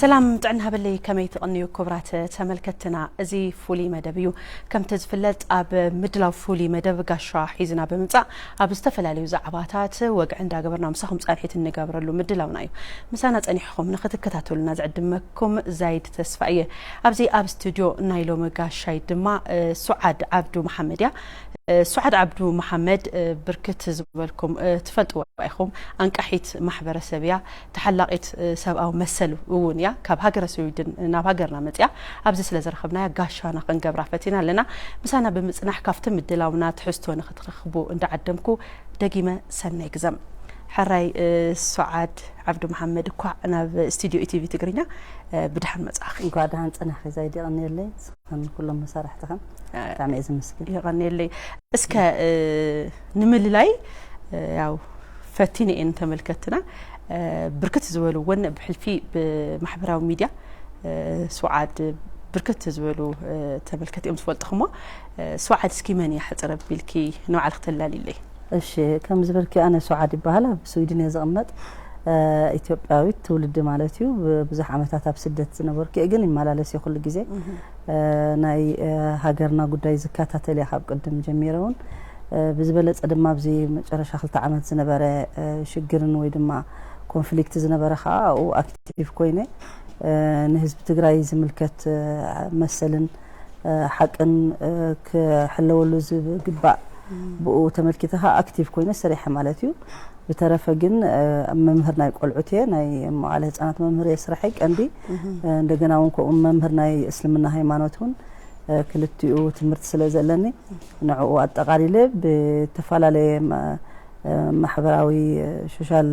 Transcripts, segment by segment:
ሰላም ጥዕና ሃበለይ፣ ከመይ ትቕንዩ ክቡራት ተመልከትትና? እዚ ፍሉይ መደብ እዩ። ከምቲ ዝፍለጥ ኣብ ምድላው ፍሉይ መደብ ጋሻ ሒዝና ብምምጻእ ኣብ ዝተፈላለዩ ዛዕባታት ወግዒ እንዳገበርና ምሳኹም ጻንሒት እንገብረሉ ምድላውና እዩ። ምሳና ጸኒሕኹም ንኽትከታተሉና ዝዕድመኩም ዛይድ ተስፋ እየ። ኣብዚ ኣብ ስቱድዮ ናይ ሎሚ ጋሻይ ድማ ሱዓድ ዓብዱ መሓመድ እያ። ሱዓድ ዓብዱ መሓመድ ብርክት ዝበልኩም ትፈልጥዋ ኢኹም። ኣንቃሒት ማሕበረሰብ እያ። ተሓላቒት ሰብኣዊ መሰል እውን እያ። ካብ ሃገረ ስዊድን ናብ ሃገርና መፅያ ኣብዚ ስለ ዝረኸብናያ ጋሻና ክንገብራ ፈቲና ኣለና። ምሳና ብምፅናሕ ካብቲ ምድላውና ትሕዝቶ ንክትረኽቡ እንዳዓደምኩ ደጊመ ሰናይ ግዘም። ሕራይ ሱዓድ ዓብዱ መሓመድ፣ እኳዕ ናብ ስቱድዮ ኢቲቪ ትግርኛ ብድሓን መፅኣኺ። እንኳዕ ደሓን ፀናሕኪ ዛይድ፣ የቐንየለይ። ንስኽን ኩሎም መሳርሕትኽን ብጣዕሚ እየ ዘመስግን። የቐንየለይ። እስከ ንምልላይ ያው ፈቲነ እየን ተመልከትና። ብርክት ዝበሉ እውን ብሕልፊ ብማሕበራዊ ሚድያ ሱዓድ ብርክት ዝበሉ ተመልከት እዮም ዝፈልጥኹሞ። ሱዓድ እስኪ መን እያ ሕፅር ኣቢልኪ ንባዕልክ ተላልይለይ? እሺ፣ ከም ዝበልኪ ኣነ ሱዓድ ይበሃል። ኣብ ስዊድን እየ ዝቕመጥ። ኢትዮጵያዊት ትውልዲ ማለት እዩ። ብዙሕ ዓመታት ኣብ ስደት ዝነበርኩ እየ፣ ግን ይመላለስ እየ ኩሉ ግዜ። ናይ ሃገርና ጉዳይ ዝከታተል እየ ካብ ቅድም ጀሚረ እውን። ብዝበለፀ ድማ ኣብዚ መጨረሻ ክልተ ዓመት ዝነበረ ሽግርን ወይ ድማ ኮንፍሊክት ዝነበረ ከዓ ኣብኡ ኣክቲቭ ኮይነ ንህዝቢ ትግራይ ዝምልከት መሰልን ሓቅን ክሕለወሉ ዝግባእ ብኡ ተመልኪተ ከዓ ኣክቲቭ ኮይነ ሰሪሐ ማለት እዩ። ብተረፈ ግን መምህር ናይ ቆልዑት እየ፣ ናይ መዋዕለ ህፃናት መምህር እየ ስራሐይ ቀንዲ። እንደገና እውን ከምኡ መምህር ናይ እስልምና ሃይማኖት እውን ክልቲኡ ትምህርቲ ስለ ዘለኒ ንዕኡ ኣጠቓሊለ ብተፈላለየ ማሕበራዊ ሶሻል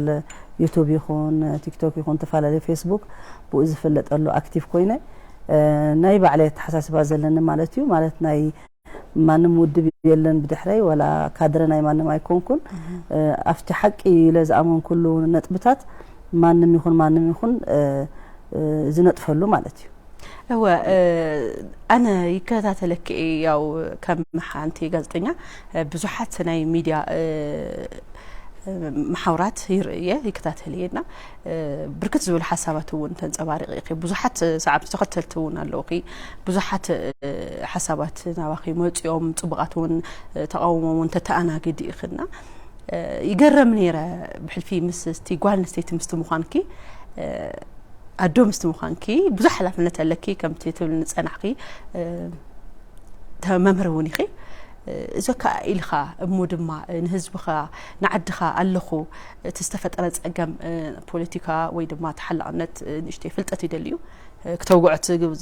ዩቱብ ይኹን ቲክቶክ ይኹን ተፈላለየ ፌስቡክ ብኡ ዝፍለጠሉ ኣክቲቭ ኮይነ ናይ ባዕለይ ኣተሓሳስባ ዘለኒ ማለት እዩ። ማለት ናይ ማንም ውድብ የለን ብድሕረይ፣ ወላ ካድረ ናይ ማንም ኣይኮንኩን። ኣብቲ ሓቂ ኢለ ዝኣመንኩሉ ነጥብታት ማንም ይኹን ማንም ይኹን ዝነጥፈሉ ማለት እዩ። እወ፣ ኣነ ይከታተለኪ እየ። ያው ከም ሓንቲ ጋዜጠኛ ብዙሓት ናይ ሚድያ መሓውራት ይርኢ እየ፣ ይከታተል እየ እና ብርክት ዝበሉ ሓሳባት እውን ተንፀባሪቂ ኢኺ። ብዙሓት ሰዓብቲ ተኸተልቲ እውን ኣለውኺ። ብዙሓት ሓሳባት ናባኺ መፂኦም፣ ፅቡቓት እውን ተቃውሞ እውን ተተኣናግዲ ኢኽና። ይገረም ነይረ ብሕልፊ ምስ እቲ ጓል ኣንስተይቲ ምስቲ ምዃንኪ ኣዶ ምስቲ ምዃንኪ ብዙሕ ሓላፍነት ኣለኪ ከምቲ ትብል ንጸናሕኪ መምህር እውን ኢኺ። እዚ ከኣ ኢልኻ እሞ ድማ ንህዝብኻ ንዓድኻ ኣለኹ እቲ ዝተፈጠረ ጸገም ፖለቲካ ወይ ድማ ተሓላቕነት ንእሽተይ ፍልጠት ይደልዩ ክተውግዖ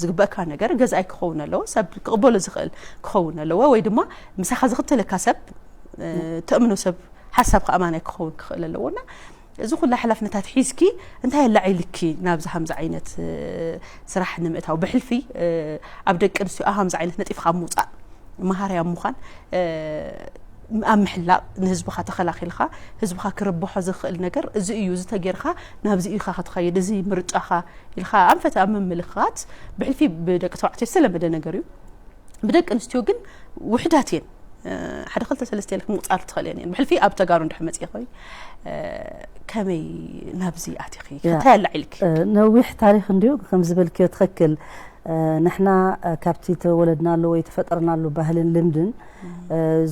ዝግበእካ ነገር ገዛኢ ክኸውን ኣለዎ ሰብ ክቕበሎ ዝኽእል ክኸውን ኣለዎ ወይ ድማ ምሳኻ ዝኽተለካ ሰብ ተእምኖ ሰብ ሓሳብ ከኣማናይ ክኸውን ክኽእል ኣለዎ እና እዚ ኩላ ሓላፍነታት ሒዝኪ እንታይ ኣላዒልኪ ናብዚ ሃምዚ ዓይነት ስራሕ ንምእታው ብሕልፊ ኣብ ደቂ ኣንስትዮ ኣብ ሃምዚ ዓይነት ነጢፍካ ኣብ ምውፃእ መሃርያ ምዃን ኣብ ምሕላቕ ንህዝብኻ ተኸላኺልካ ህዝብኻ ክርብሖ ዝኽእል ነገር እዚ እዩ እዚ ተጌርካ ናብዚ ኢኻ ክትኸይድ እዚ ምርጫኻ ኢልካ ኣንፈት ኣብ ምምልኻት ብሕልፊ ብደቂ ተባዕትዮ ዝተለመደ ነገር እዩ ብደቂ ኣንስትዮ ግን ውሕዳት እየን ሓደ ክልተ ሰለስተ ኢልክ ምቁፃር ትኽእል እየን ብሕልፊ ኣብ ተጋሩ እንድሕር መፅኢ ኾይ ከመይ ናብዚ ኣቲኺ እንታይ ኣላዒልኪ ነዊሕ ታሪክ እንድዩ ከም ዝበልክዮ ትኽክል ንሕና ካብቲ ተወለድናሉ ወይ ተፈጠርናሉ ባህልን ልምድን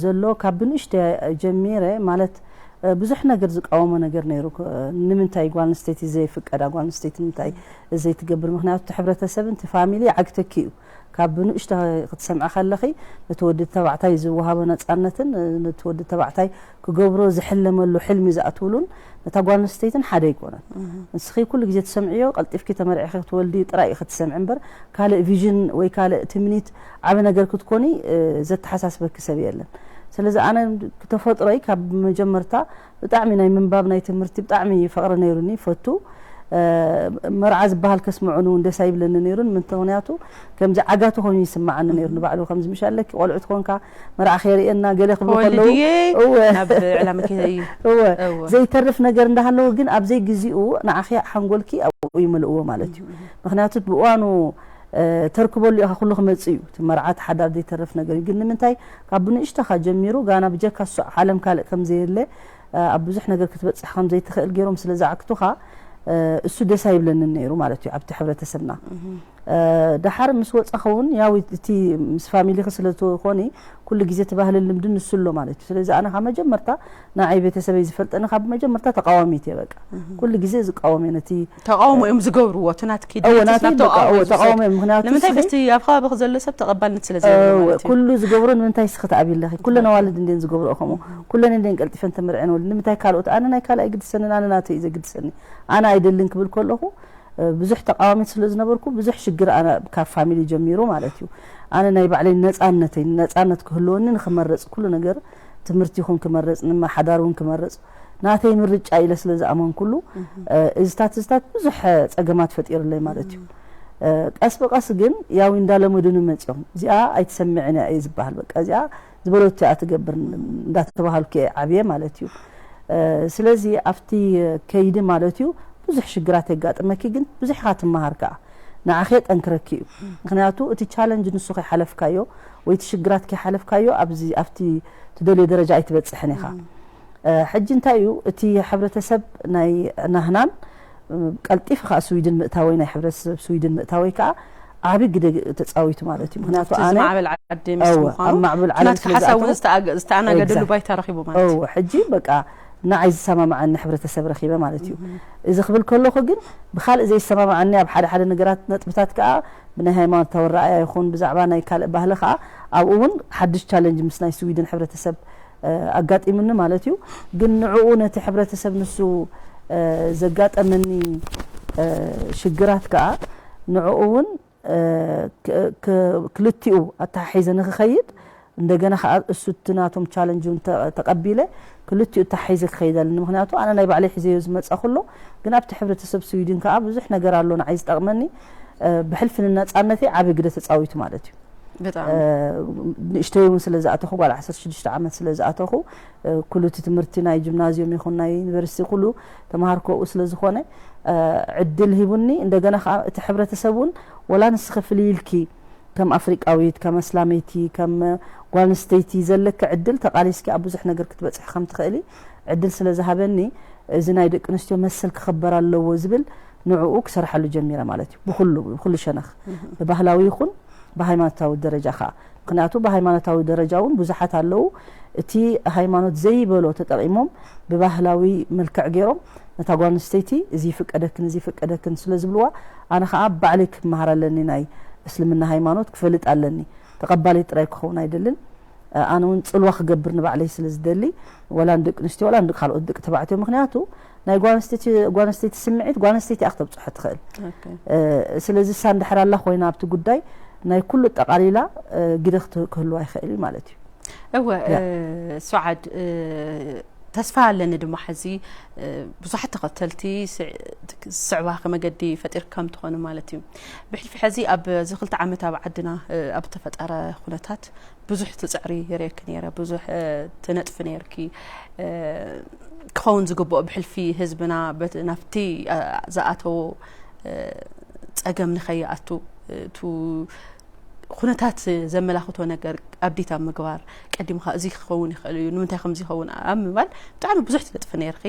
ዘሎ ካብ ብንእሽተ ጀሚረ ማለት ብዙሕ ነገር ዝቃወሞ ነገር ነይሩ ንምንታይ ጓል ኣንስተይቲ ዘይፍቀዳ ጓል ኣንስተይቲ ንምንታይ ዘይትገብር ምክንያቱ እቲ ሕብረተሰብን እቲ ፋሚሊ ይዓግተኪ እዩ ካብ ብንእሽቶ ክትሰምዒ ከለኺ ነቲ ወዲ ተባዕታይ ዝወሃቦ ነፃነትን ነቲ ወዲ ተባዕታይ ክገብሮ ዝሕለመሉ ሕልሚ ዝኣትውሉን ነታ ጓል ኣንስተይትን ሓደ ኣይኮነን። ንስኺ ኩሉ ግዜ ትሰምዕዮ ቀልጢፍኪ ተመርዒኺ ክትወልዲ ጥራይ ኢኺ ትሰምዒ እምበር ካልእ ቪዥን ወይ ካልእ ትምኒት ዓቢ ነገር ክትኮኒ ዘተሓሳስበኪ ሰብ የለን። ስለዚ ኣነ ተፈጥሮይ ካብ መጀመርታ ብጣዕሚ ናይ ምንባብ ናይ ትምህርቲ ብጣዕሚ ፍቕሪ ነይሩኒ ይፈቱ መርዓ ዝበሃል ከስምዑኒ እውን ደስ ኣይብለኒ ነይሩ ንምንተ ምክንያቱ ከምዚ ዓጋቲ ኮይኑ ይስምዓኒ ነይሩ ንባዕሉ ከምዚ ምሽ ኣለኪ ቆልዑት ኮንካ መርዓ ከየርእየና ገለ ክብሉ ከለዉ እወ ናብ ዕላማ ከይደ እዩ እወ እወ ዘይተርፍ ነገር እንዳሃለወ ግን ኣብ ዘይግዚኡ ንዓኺ ሓንጎልኪ ኣብኡ ይመልእዎ ማለት እዩ ምክንያቱ ብእዋኑ ተርክበሉ ኢኻ ኩሉ ክመጽእ እዩ እቲ መርዓ እቲ ሓዳር ዘይተርፍ ነገር እዩ ግን ንምንታይ ካብ ብንእሽተኻ ጀሚሩ ጋና ብጀካ እሱ ዓለም ካልእ ከም ዘየለ ኣብ ብዙሕ ነገር ክትበጽሕ ከም ዘይትኽእል ገይሮም ስለ ዝዓግቱኻ እሱ ደስ ኣይብለንን ነይሩ ማለት እዩ ኣብቲ ሕብረተሰብና። ደሓር ምስ ወፃኸውን ያው እቲ ምስ ፋሚሊኺ ስለ ዝኾኒ ኩሉ ግዜ እቲ ባህልን ልምድን ንሱ ኣሎ ማለት እዩ። ስለዚ ኣነ ካብ መጀመርታ ንዓይ ቤተሰበይ ዝፈልጠኒ ካብ መጀመርታ ተቃዋሚት እየ። በቃ ኩሉ ግዜ ዝቃወም እየ ነቲ ተቃውሞ እዮም ዝገብርዎ እቲ ናትኪ እዎ ድሌትስ ናተይ ናብ በቃ ተቃውሞ እዎ እዩ ዝወስድ። ተቃውሞ እዮም። ምክንያቱ ንምንታይ እስኺ ምስቲ ኣብ ከባቢኺ ዘሎ ሰብ ተቐባልነት ስለ ዘይብሉ እዎ ማለት እዩ። ኩሉ ዝገብሮ ንምንታይ እስኺ ትኣብዪ ኣለኺ? ኩለን ኣዋልድ እንድየን ዝገብርኦ ከምኡ። ኩለን እንድየን ቀልጢፈን ተመርዕየን ወሊደን። ንምንታይ ካልኦት ኣነ ናይ ካልኣይ ግድሰንን ኣነ ናተይ እዩ ዘግድሰኒ። ኣነ ኣይደልን ክብል ከለኹ ብዙሕ ተቃዋሚት ስለ ዝነበርኩ ብዙሕ ሽግር ኣነ ካብ ፋሚሊ ጀሚሩ ማለት እዩ። ኣነ ናይ ባዕለይ ነፃነተይ ነፃነት ክህልወኒ ንክመርፅ ኩሉ ነገር ትምህርቲ ይኹን ክመርፅ ንመሓዳር እውን ክመርፅ ናተይ ምርጫ ኢለ ስለ ዝኣመንኩሉ እዝታት እዝታት ብዙሕ ፀገማት ፈጢሩለይ ማለት እዩ። ቀስ ብቀስ ግን ያው እንዳለመዱኒ መፅኦም እዚኣ ኣይትሰምዕን እያ እየ ዝበሃል በቃ እዚኣ ዝበለቶ እያ ትገብር እንዳተባሃልኩ እየ ዓብየ ማለት እዩ። ስለዚ ኣብቲ ከይዲ ማለት እዩ ብዙሕ ሽግራት የጋጥመኪ ግን ብዙሕ ኢኻ ትመሃር ከዓ ንዓኺ የጠንክረኪ እዩ። ምክንያቱ እቲ ቻለንጅ ንሱ ከይሓለፍካዮ ወይ እቲ ሽግራት ከይሓለፍካዮ ኣብዚ ኣብቲ ትደልዮ ደረጃ ኣይትበፅሕን ኢኻ። ሕጂ እንታይ እዩ እቲ ሕብረተሰብ ናይ ናህናን ቀልጢፍ ከዓ ስዊድን ምእታወይ ናይ ሕብረተሰብ ስዊድን ምእታወይ ከዓ ዓቢ ግደ ተፃዊቱ ማለት እዩ። ምክንያቱ እቲ ኣነ ዝማዕበል ዓዲ ምስ እወ፣ ምዃኑ ኣብ ማዕበል ዓለም ናትካ ስለ ሓሳብ እውን ዝኣተኹ ዝተኣገ- ዝተኣናገደሉ እወ፣ ባይታ ረኺቡ ማለት እዩ። እወ፣ ሕጂ በቃ ንዓይ ዝሰማማዓኒ ሕብረተሰብ ረኺበ ማለት እዩ። እዚ ክብል ከለኹ ግን ብካልእ ዘይሰማማዓኒ ኣብ ሓደ ሓደ ነገራት ነጥብታት ከዓ ብናይ ሃይማኖታዊ ኣረኣእያ ይኹን ብዛዕባ ናይ ካልእ ባህሊ ከዓ ኣብኡ እውን ሓድሽ ቻለንጅ ምስ ናይ ስዊድን ሕብረተሰብ ኣጋጢሙኒ ማለት እዩ። ግን ንዕኡ ነቲ ሕብረተሰብ ንሱ ዘጋጠመኒ ሽግራት ከዓ ንዕኡ እውን ክልቲኡ ኣተሓሒዘ ንክኸይድ እንደገና ከዓ እሱ እቲ ናቶም ቻለንጅ እውን ተቐቢለ ክልቲኡ ኣተሓሒዘ ክኸይድ ኣለኒ። ምክንያቱ ኣነ ናይ ባዕለይ ሒዘዮ ዝመፃኹ ኣሎ ግን ኣብቲ ሕብረተሰብ ስዊድን ከዓ ብዙሕ ነገር ኣሎ ንዓይ ዝጠቕመኒ ብሕልፊ ንነፃነተይ ዓብዪ ግደ ተፃዊቱ ማለት እዩ። ብጣዕሚ ንእሽተይ እውን ስለ ዝኣተኹ ጓል ዓሰርተ ሽዱሽተ ዓመት ስለ ዝኣተኹ ኩሉ እቲ ትምህርቲ ናይ ጅምናዝዮም ይኹን ናይ ዩኒቨርሲቲ ኩሉ ተምሃርኮ ኣብኡ ስለ ዝኾነ ዕድል ሂቡኒ። እንደገና ከዓ እቲ ሕብረተሰብ እውን ወላ ንስኺ ፍልይ ኢልኪ ከም ኣፍሪቃዊት ከም ኣስላመይቲ ከም ጓል ኣንስተይቲ ዘለኪ ዕድል ተቓሊስኪ ኣብ ብዙሕ ነገር ክትበፅሒ ከም ትኽእሊ ዕድል ስለ ዝሃበኒ እዚ ናይ ደቂ ኣንስትዮ መሰል ክኽበር ኣለዎ ዝብል ንዕኡ ክሰርሓሉ ጀሚረ ማለት እዩ። ብኩሉ ብኩሉ ሸነኽ ብባህላዊ ይኹን ብሃይማኖታዊ ደረጃ ከዓ ምክንያቱ ብሃይማኖታዊ ደረጃ እውን ብዙሓት ኣለዉ እቲ ሃይማኖት ዘይበሎ ተጠቒሞም ብባህላዊ መልክዕ ገይሮም ነታ ጓል ኣንስተይቲ እዚ ይፍቀደክን እዚ ይፍቀደክን ስለ ዝብልዋ ኣነ ከዓ ባዕለይ ክመሃር ኣለኒ ናይ እስልምና ሃይማኖት ክፈልጥ ኣለኒ ተቐባሊት ጥራይ ክኸውን ኣይደልን ኣነ እውን ፅልዋ ክገብር ንባዕለይ ስለ ዝደሊ ወላ ንደቂ ኣንስትዮ ወላ ንካልኦት ደቂ ተባዕትዮ ምክንያቱ ናይ ጓል ኣንስተይቲ ስምዒት ጓል ኣንስተይቲ እያ ክተብፅሖ ትኽእል ስለዚ እሳ እንድሕር ኣላ ኮይና ኣብቲ ጉዳይ ናይ ኩሉ ጠቓሊላ ግደ ክህልዋ ይኽእል እዩ ማለት እዩ እወ ሱዓድ ተስፋ ኣለኒ ድማ ሕዚ ብዙሓት ተኸተልቲ ዝስዕባኺ መገዲ ፈጢርኪ ከም ትኾኒ ማለት እዩ ብሕልፊ ሕዚ ኣብዚ ክልተ ዓመት ኣብ ዓድና ኣብ ተፈጠረ ኩነታት ብዙሕ ትፅዕሪ ይርእየኪ ነይረ፣ ብዙሕ ትነጥፊ ነይርኪ። ክኸውን ዝግብኦ ብሕልፊ ህዝብና ናብቲ ዝኣተዎ ፀገም ንኸይኣቱ እቱ ኩነታት ዘመላኽቶ ነገር ኣብዴት ኣብ ምግባር ቀዲምኻ እዚ ክኸውን ይኽእል እዩ፣ ንምንታይ ከምዚ ይኸውን ኣብ ምባል ብጣዕሚ ብዙሕ ትነጥፊ ነይርኺ።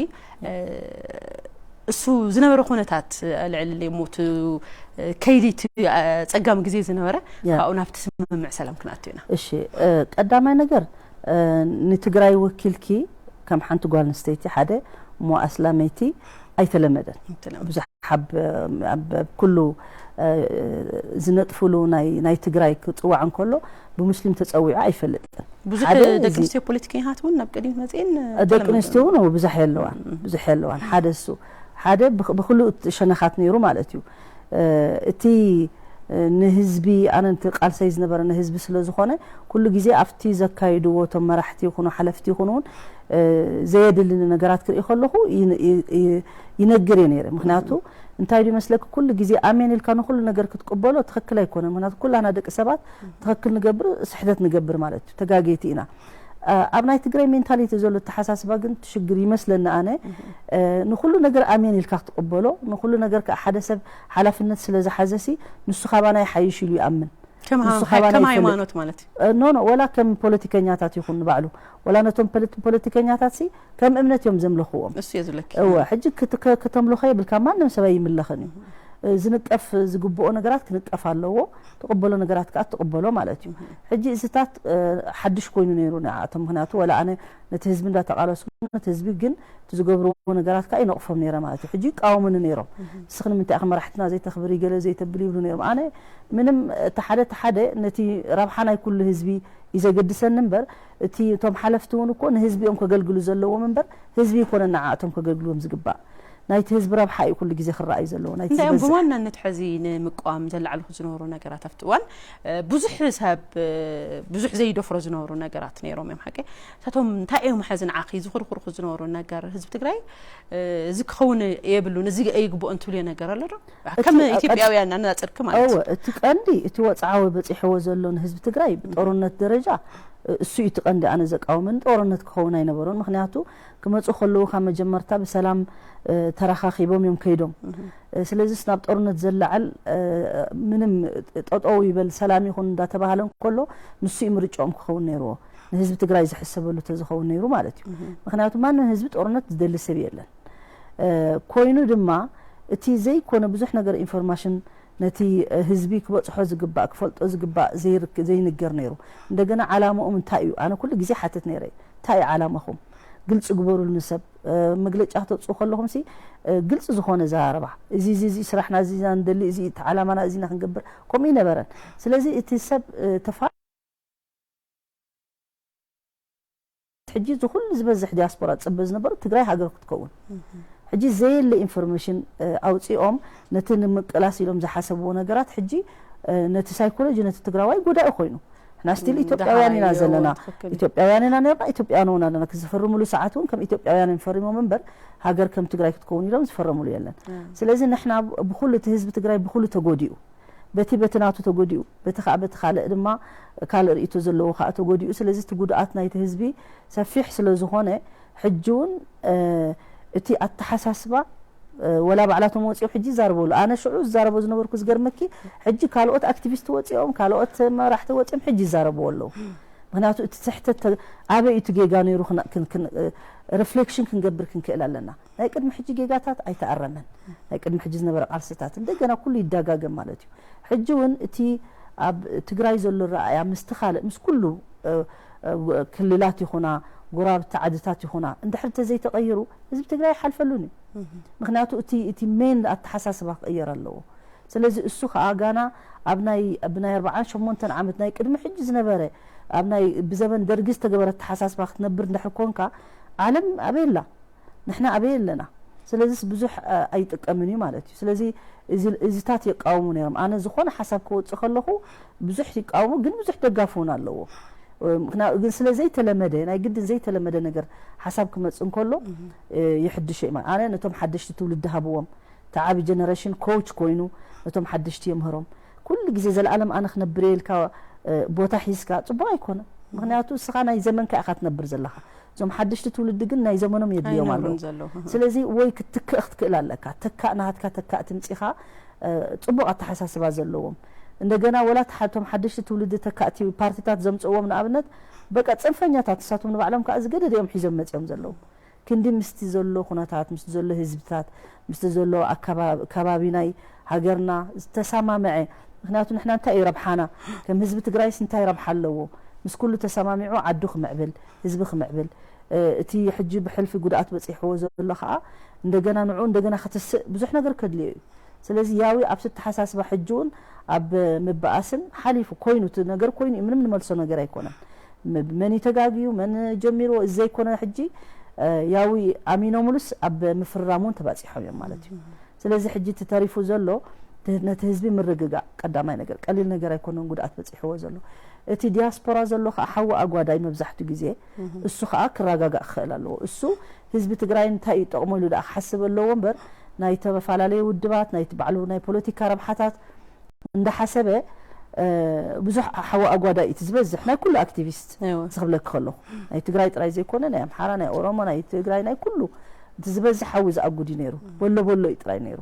እሱ ዝነበረ ኩነታት ኣልዕልለይ እሞ እቲ ከይዲ እቲ ጸጋም ግዜ ዝነበረ ካብኡ ናብቲ ስምምዕ ሰላም ክንኣቱ ኢና። እሺ፣ ቀዳማይ ነገር ንትግራይ ወኪልኪ ከም ሓንቲ ጓል ኣንስተይቲ ሓደ እሞ ኣስላመይቲ ኣይተለመደን። ብዙሕ ኣብ ኩሉ ዝነጥፍሉ ናይ ትግራይ ክፅዋዕ እንከሎ ብሙስሊም ተፀዊዑ ኣይፈልጥን። ብዙሕ ደቂ ኣንስትዮ ፖለቲከኛታት እውን ናብ ቅድሚት መፅኤን ደቂ ኣንስትዮ እውን ብዙሕ የለዋን ብዙሕ የለዋን ሓደ እሱ ሓደ ብክልኡ ሸነኻት ነይሩ ማለት እዩ እቲ ንህዝቢ ኣነ ንቲ ቃልሰይ ዝነበረ ንህዝቢ ስለ ዝኾነ ኩሉ ግዜ ኣብቲ ዘካይድዎ እቶም መራሕቲ ይኹኑ ሓለፍቲ ይኹኑ እውን ዘየድልኒ ነገራት ክርኢ ከለኹ ይነግር እየ ነይረ ምክንያቱ እንታይ ድዩ መስለኪ ኩሉ ግዜ ኣሜን ኢልካ ንኩሉ ነገር ክትቅበሎ ትኽክል ኣይኮነ ምክንያቱ ኩላና ደቂ ሰባት ትኽክል ንገብር ስሕተት ንገብር ማለት እዩ ተጋገይቲ ኢና ኣብ ናይ ትግራይ ሜንታሊቲ ዘሎ ተሓሳስባ ግን ትሽግር ይመስለኒ ኣነ ንኩሉ ነገር ኣሜን ኢልካ ክትቅበሎ ንኩሉ ነገር ከዓ ሓደ ሰብ ሓላፍነት ስለ ዝሓዘሲ ንሱ ካባና ይሓይሽ ኢሉ ይኣምን ከም ንሱ ሃ- ካባና ከም ይፈልጥ። ሃይማኖት ማለት እዩ። ኖ ኖ፣ ወላ ከም ፖለቲከኛታት ይኹን ንባዕሉ፣ ወላ ነቶም ፖለቲ- ፖለቲከኛታት ሲ ከም እምነት እዮም ዘምልኽዎም። እሱ እየ ዝብለኪ። እወ፣ ሕጂ ክት- ከ- ከተምልኾ የብልካ፣ ማንም ሰብ ኣይምለኽን እዩ። ዝንቀፍ ዝግብኦ ነገራት ክንቀፍ ኣለዎ፣ ትቕበሎ ነገራት ከዓ ትቕበሎ ማለት እዩ። ሕጂ እዚታት ሓድሽ ኮይኑ ነይሩ ንዓኣቶም፣ ምክንያቱ ወላ ኣነ ነቲ ህዝቢ እንዳተቓለስኩ፣ ነቲ ህዝቢ ግን እቲ ዝገብርዎ ነገራት ከዓ ይነቕፎም ነይረ ማለት እዩ። ሕጂ ይቃወሙኒ ነይሮም። ንስኺ ንምንታይ ኢኺ መራሕትና ዘይተኽብሪ፣ ገለ ዘይተብሊ ይብሉ ነይሮም። ኣነ ምንም እቲ ሓደ እቲ ሓደ ነቲ ረብሓ ናይ ኩሉ ህዝቢ እዩ ዘገድሰኒ እምበር፣ እቲ እቶም ሓለፍቲ እውን እኮ ንህዝቢ እዮም ከገልግሉ ዘለዎም እምበር ህዝቢ ይኮነ ንዓኣቶም ከገልግልዎም ዝግባእ። ናይቲ ህዝቢ ረብሓ እዩ ኩሉ ግዜ ክረኣዩ ዘለዎ፣ ናይቲ እንታይ እዮም ዝበዝሕ። ብዋናነት ሕዚ ንምቋም ዘላዕልኹ ዝነበሩ ነገራት ኣብቲ እዋን እ፣ ብዙሕ ሰብ እ፣ ብዙሕ ዘይደፍሮ ዝነበሩ ነገራት ነይሮም እዮም ሓቂ። እሳቶም እንታይ እዮም ሕዚ ንዓኺ ዝኹርኹርኩ ዝነበሩ ነገር ህዝቢ ትግራይ እ፣ እዚ ክኸውን የብሉን፣ እዚ ኣይግብኦን ትብልዮ ነገር ኣሎ ዶ? እቲ ከም ቀድ- ኢትዮጵያውያን ኣነጻጽርኪ ማለት እወ እዩ። እቲ ቀንዲ እቲ ወፅዓዊ በፂሕዎ ዘሎ ንህዝቢ ትግራይ ብጦርነት ደረጃ እ፣ እሱ እዩ እቲ ቀንዲ ኣነ ዘቃውመን። ጦርነት ክኸውን ኣይነበሮን፣ ምክንያቱ ክመፁ ከለዉ ካብ መጀመርታ ብሰላም እ፣ ተረኻኺቦም እዮም ከይዶም። እ፣ ስለዚስ ናብ ጦርነት ዘላዕል እ፣ ምንም ጠጠው ይበል ሰላም ይኹን እንዳተባሃለ እንከሎ ንሱ እዩ ምርጫኦም ክኸውን ነይርዎ፣ ንህዝቢ ትግራይ ዝሕሰበሉ ተዝኸውን ነይሩ ማለት እዩ። ምክንያቱ ማንም ህዝቢ ጦርነት ዝደሊ ሰብ የለን። እ፣ ኮይኑ ድማ እቲ ዘይኮነ ብዙሕ ነገር ኢንፎርማሽን ነቲ እ፣ ህዝቢ ክበፅሖ ዝግባእ ክፈልጦ ዝግባእ ዘይርክ- ዘይንገር ነይሩ። እንደገና ዓላማኦም እንታይ እዩ? ኣነ ኩሉ ግዜ ሓትት ነይረ፣ እንታይ እዩ ዓላማኹም? ግልፂ ግበሩሉ ንሰብ እ፣ መግለጫ ክተውፅኡ ከለኹም ሲ እ፣ ግልፂ ዝኾነ ዘራረባ፣ እዚ እዚ እዚ ስራሕና፣ እዚ ኢና ንደሊ፣ እዚ እቲ ዓላማና፣ እዚ ኢና ክንገብር፣ ከምኡ ይነበረን። ስለዚ እቲ ሰብ እ፣ ተፋ ሕጂ እዚ ኩሉ ዝበዝሕ ዲያስፖራ ዝፅበ ዝነበሩ ትግራይ ሃገር ክትከውን፣ ሕጂ ዘየለ ኢንፎርሜሽን እ፣ ኣውፂኦም ነቲ ንምቅላስ ኢሎም ዝሓሰብዎ ነገራት ሕጂ እ፣ ነቲ ሳይኮሎጂ ነቲ ትግራዋይ ጎዳኢ ኮይኑ፣ ንሕና ስቲል እም፣ ኢትዮጵያውያን ኢና ደሃዮ፣ ዘለና። ትኽክል። ኢትዮጵያውያን ኢና ነርና፣ ኢትዮጵያውያን እውን ኣለና። ክዝፈርምሉ ሰዓት እውን ከም ኢትዮጵያውያን እዮም ፈሪሞም እምበር ሃገር ከም ትግራይ ክትከውን ኢሎም ዝፈረምሉ የለን። ስለዚ ንሕና ብኩሉ እቲ ህዝቢ ትግራይ ብኩሉ ተጎዲኡ፣ በቲ በቲ ናቱ ተጎዲኡ፣ በቲ ከዓ በቲ ካልእ ድማ ካልእ ርእይቶ ዘለዎ ከዓ ተጎዲኡ። ስለዚ እቲ ጉድኣት ናይቲ ህዝቢ ሰፊሕ ስለ ዝኾነ ሕጂ እውን እ፣ እቲ ኣተሓሳስባ እ፣ ወላ ባዕላቶም ወፂኦም ሕጂ ይዛረበሉ። ኣነ ሽዑ ዝዛረቦ ዝነበርኩ ዝገርመኪ፣ ሕጂ ካልኦት ኣክቲቪስት ወፂኦም፣ ካልኦት መራሕቲ ወፂኦም ሕጂ ይዛረብዎ ኣለዉ። ምክንያቱ እቲ ስሕተት ተ- ኣበይ እቲ ጌጋ ነይሩ ክን- ክን- ክን- እ፣ ሪፍሌክሽን ክንገብር ክንክእል ኣለና። ናይ ቅድሚ ሕጂ ጌጋታት ኣይተኣረመን። ናይ ቅድሚ ሕጂ ዝነበረ ቃልስታት እንደገና ኩሉ ይደጋገም ማለት እዩ። ሕጂ እውን እቲ ኣብ ትግራይ ዘሎ ረኣያ ምስቲ ካልእ ምስ ኩሉ እ፣ እ፣ ክልላት ይኹና ጎረባብቲ ዓድታት ይኹና እንድሕር ተዘይተቐይሩ ህዝቢ ትግራይ ይሓልፈሉን እዩ። ምክንያቱ እቲ እቲ ሜን ኣተሓሳስባ ክቕየር ኣለዎ። ስለዚ እሱ ከዓ ጋና ኣብ ናይ ብናይ ኣርባዓን ሸሞንተን ዓመት ናይ ቅድሚ ሕጂ ዝነበረ ኣብ ናይ ብዘበን ደርጊ ዝተገበረ ኣተሓሳስባ ክትነብር እንድሕር ኮንካ ዓለም ኣበይ ኣላ? ንሕና ኣበይ ኣለና? ስለዚስ ብዙሕ እ፣ ኣይጥቀምን እዩ ማለት እዩ። ስለዚ እዚ እዚታት የቃውሙ ነይሮም። ኣነ ዝኾነ ሓሳብ ከወፅእ ከለኹ ብዙሕ ይቃውሙ፣ ግን ብዙሕ ደጋፊ እውን ኣለዎ። ምክንያቱ ግን ስለ ዘይተለመደ፣ ናይ ግድን ዘይተለመደ ነገር ሓሳብ ክመፅእ እንከሎ እ፣ ይሕድሾ እዩ ማለት። ኣነ ነቶም ሓደሽቲ ትውልዲ ሃብዎም፣ ተዓቢ ጀነሬሽን ኮች ኮይኑ ነቶም ሓደሽቲ የምህሮም። ኩሉ ግዜ ዘለኣለም ኣነ ክነብር እየ ኢልካ እ፣ ቦታ ሒዝካ ፅቡቅ ኣይኮነን። ምክንያቱ እስኻ ናይ ዘመንካ ኢኻ ትነብር ዘለኻ፣ እዞም ሓደሽቲ ትውልዲ ግን ናይ ዘመኖም የድልዮም ኣለዉ። ኣይነብሩን ዘለዉ። ስለዚ ወይ ክትትክእ ክትክእል ኣለካ፣ ተካእ ናሃትካ ተካእ ትምፂኻ እ፣ ፅቡቅ ኣተሓሳስባ ዘለዎም እንደገና ወላ እቲ ሓቶም ሓደሽቲ ትውልዲ ተካእቲ ፓርቲታት ዘምፅእዎም ንኣብነት በቃ ፅንፈኛታት ንሳቶም ንባዕሎም ከዓ ዝገደደ እዮም ሒዞም መፅኦም ዘለዉ። ክንዲ ምስቲ ዘሎ ኩነታት ምስቲ ዘሎ ህዝብታት ምስቲ ዘሎ ኣከባ- ከባቢ ናይ ሃገርና ዝተሰማምዐ፣ ምክንያቱ ንሕና እንታይ እዩ ረብሓና? ከም ህዝቢ ትግራይስ እንታይ ረብሓ ኣለዎ? ምስ ኩሉ ተሰማሚዑ ዓዱ ክምዕብል፣ ህዝቢ ክምዕብል እ፣ እቲ ሕጂ ብሕልፊ ጉድኣት በፂሕዎ ዘሎ ከዓ እንደገና ንዑ እንደገና ክትስእ ብዙሕ ነገር ከድልዮ እዩ። ስለዚ ያዊ ኣብቲ ኣተሓሳስባ ሕጂ እውን ኣብ ምበኣስን ሓሊፉ ኮይኑ እቲ ነገር ኮይኑ እዩ፣ ምንም ንመልሶ ነገር ኣይኮነን። ም- መን እዩ ተጋግዩ መን ጀሚርዎ እዚ ዘይኮነ ሕጂ እ፣ ያዊ ኣሚኖምሉስ ኣብ ምፍርራም እውን ተባፂሖም እዮም ማለት እዩ። ስለዚ ሕጂ እቲ ተሪፉ ዘሎ ት- ነቲ ህዝቢ ምርግጋእ ቀዳማይ ነገር ቀሊል ነገር ኣይኮነን ጉድኣት በፂሕዎ ዘሎ። እቲ ዲያስፖራ ዘሎ ከዓ ሓዊ ኣጓዳይ መብዛሕቱ ግዜ እሱ ከዓ ክረጋጋእ ክኽእል ኣለዎ። እሱ ህዝቢ ትግራይ እንታይ እዩ ጠቕሞ ኢሉ ደኣ ክሓስብ ኣለዎ እምበር ናይ ተፈላለየ ውድባት ናይ ባዕሉ ናይ ፖለቲካ ረብሓታት እንዳሓሰበ እ፣ ብዙሕ ሓዊ ኣጓዳይ እቲ ዝበዝሕ ናይ ኩሉ ኣክቲቪስት እወ። ዝኽብለክ ከለኹ ናይ ትግራይ ጥራይ ዘይኮነ ናይ ኣምሓራ ናይ ኦሮሞ ናይ ትግራይ ናይ ኩሉ እቲ ዝበዝሕ ሓዊ ዝኣጉድ እዩ ነይሩ። በሎ በሎ እዩ ጥራይ ነይሩ።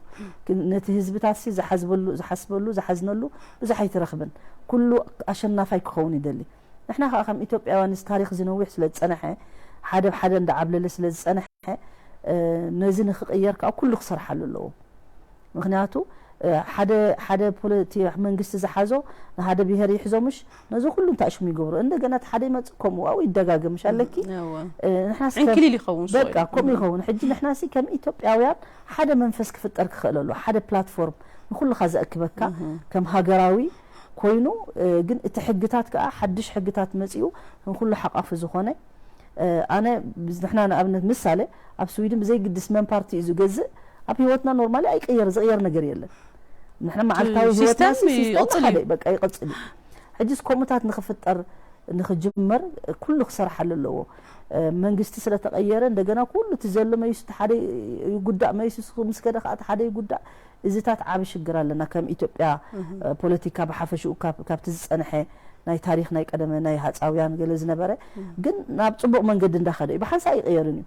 ግን ነቲ ህዝብታት ሲ ዝሓዝበሉ ዝሓስበሉ ዝሓዝነሉ ብዙሕ ኣይትረኽብን። ኩሉ ኣሸናፋይ ክኸውን ይደሊ። ንሕና ከዓ ከም ኢትዮጵያውያን እዚ ታሪኽ ዝነዊሕ ስለ ዝፀንሐ፣ ሓደ ብሓደ እንዳዓብለለ ስለ ዝፀንሐ፣ ነዚ ንክቕየር ከዓ ኩሉ ክሰርሓሉ ኣለዎ። ምክንያቱ ሓደ ሓደ ፖለቲ መንግስቲ ዝሓዞ ንሓደ ብሄር ይሕዞ ምሽ ነዚ ኩሉ እንታይ ሽሙ ይገብሩ። እንደገና እቲ ሓደ ይመፅእ ከምኡ ኣብኡ ይደጋገም ምሽ ኣለኪ። ንሕና እስከ ዕንክሊል ይኸውን ሱቕ በቃ እዩ። ከምኡ ይኸውን። ሕጂ ንሕና ሲ ከም ኢትዮጵያውያን ሓደ መንፈስ ክፍጠር ክኽእል ኣሎ። ሓደ ፕላትፎርም ንኩልኻ ዘእክበካ ከም ሃገራዊ ኮይኑ፣ ግን እቲ ሕግታት ከዓ ሓድሽ ሕግታት መፂኡ ንኩሉ ሓቋፊ ዝኾነ ኣነ ንሕና ንኣብነት ምሳሌ ኣብ ስዊድን ብዘይግድስ መን ፓርቲ እዩ ዝገዝእ ኣብ ህይወትና ኖርማሊ ኣይቀየር ዝቕየር ነገር የለን። ንሕና መዓልታዊ ህይወትና ሲስተም ይቕፅል ሓደ እዩ። በቃ ይቐፅል እዩ። ሕጂስ ከምኡታት ንክፍጠር ንክጅመር ኩሉ ክሰርሓሉ ኣለዎ። መንግስቲ ስለተቐየረ እንደገና ኩሉ እቲ ዘሎ መይሱ እቲ ሓደ ይጉዳእ መይሱ ምስ ከደ ከዓ እቲ ሓደ ይጉዳእ። እዚታት ዓቢ ሽግር ኣለና ከም ኢትዮጵያ ፖለቲካ ብሓፈሽኡ ካብቲ ዝፀንሐ ናይ ታሪኽ ናይ ቀደመ ናይ ሃፃውያን ገለ ዝነበረ ግን ናብ ፅቡቕ መንገዲ እንዳኸደ እዩ። ብሓንሳእ ይቕየርን እዩ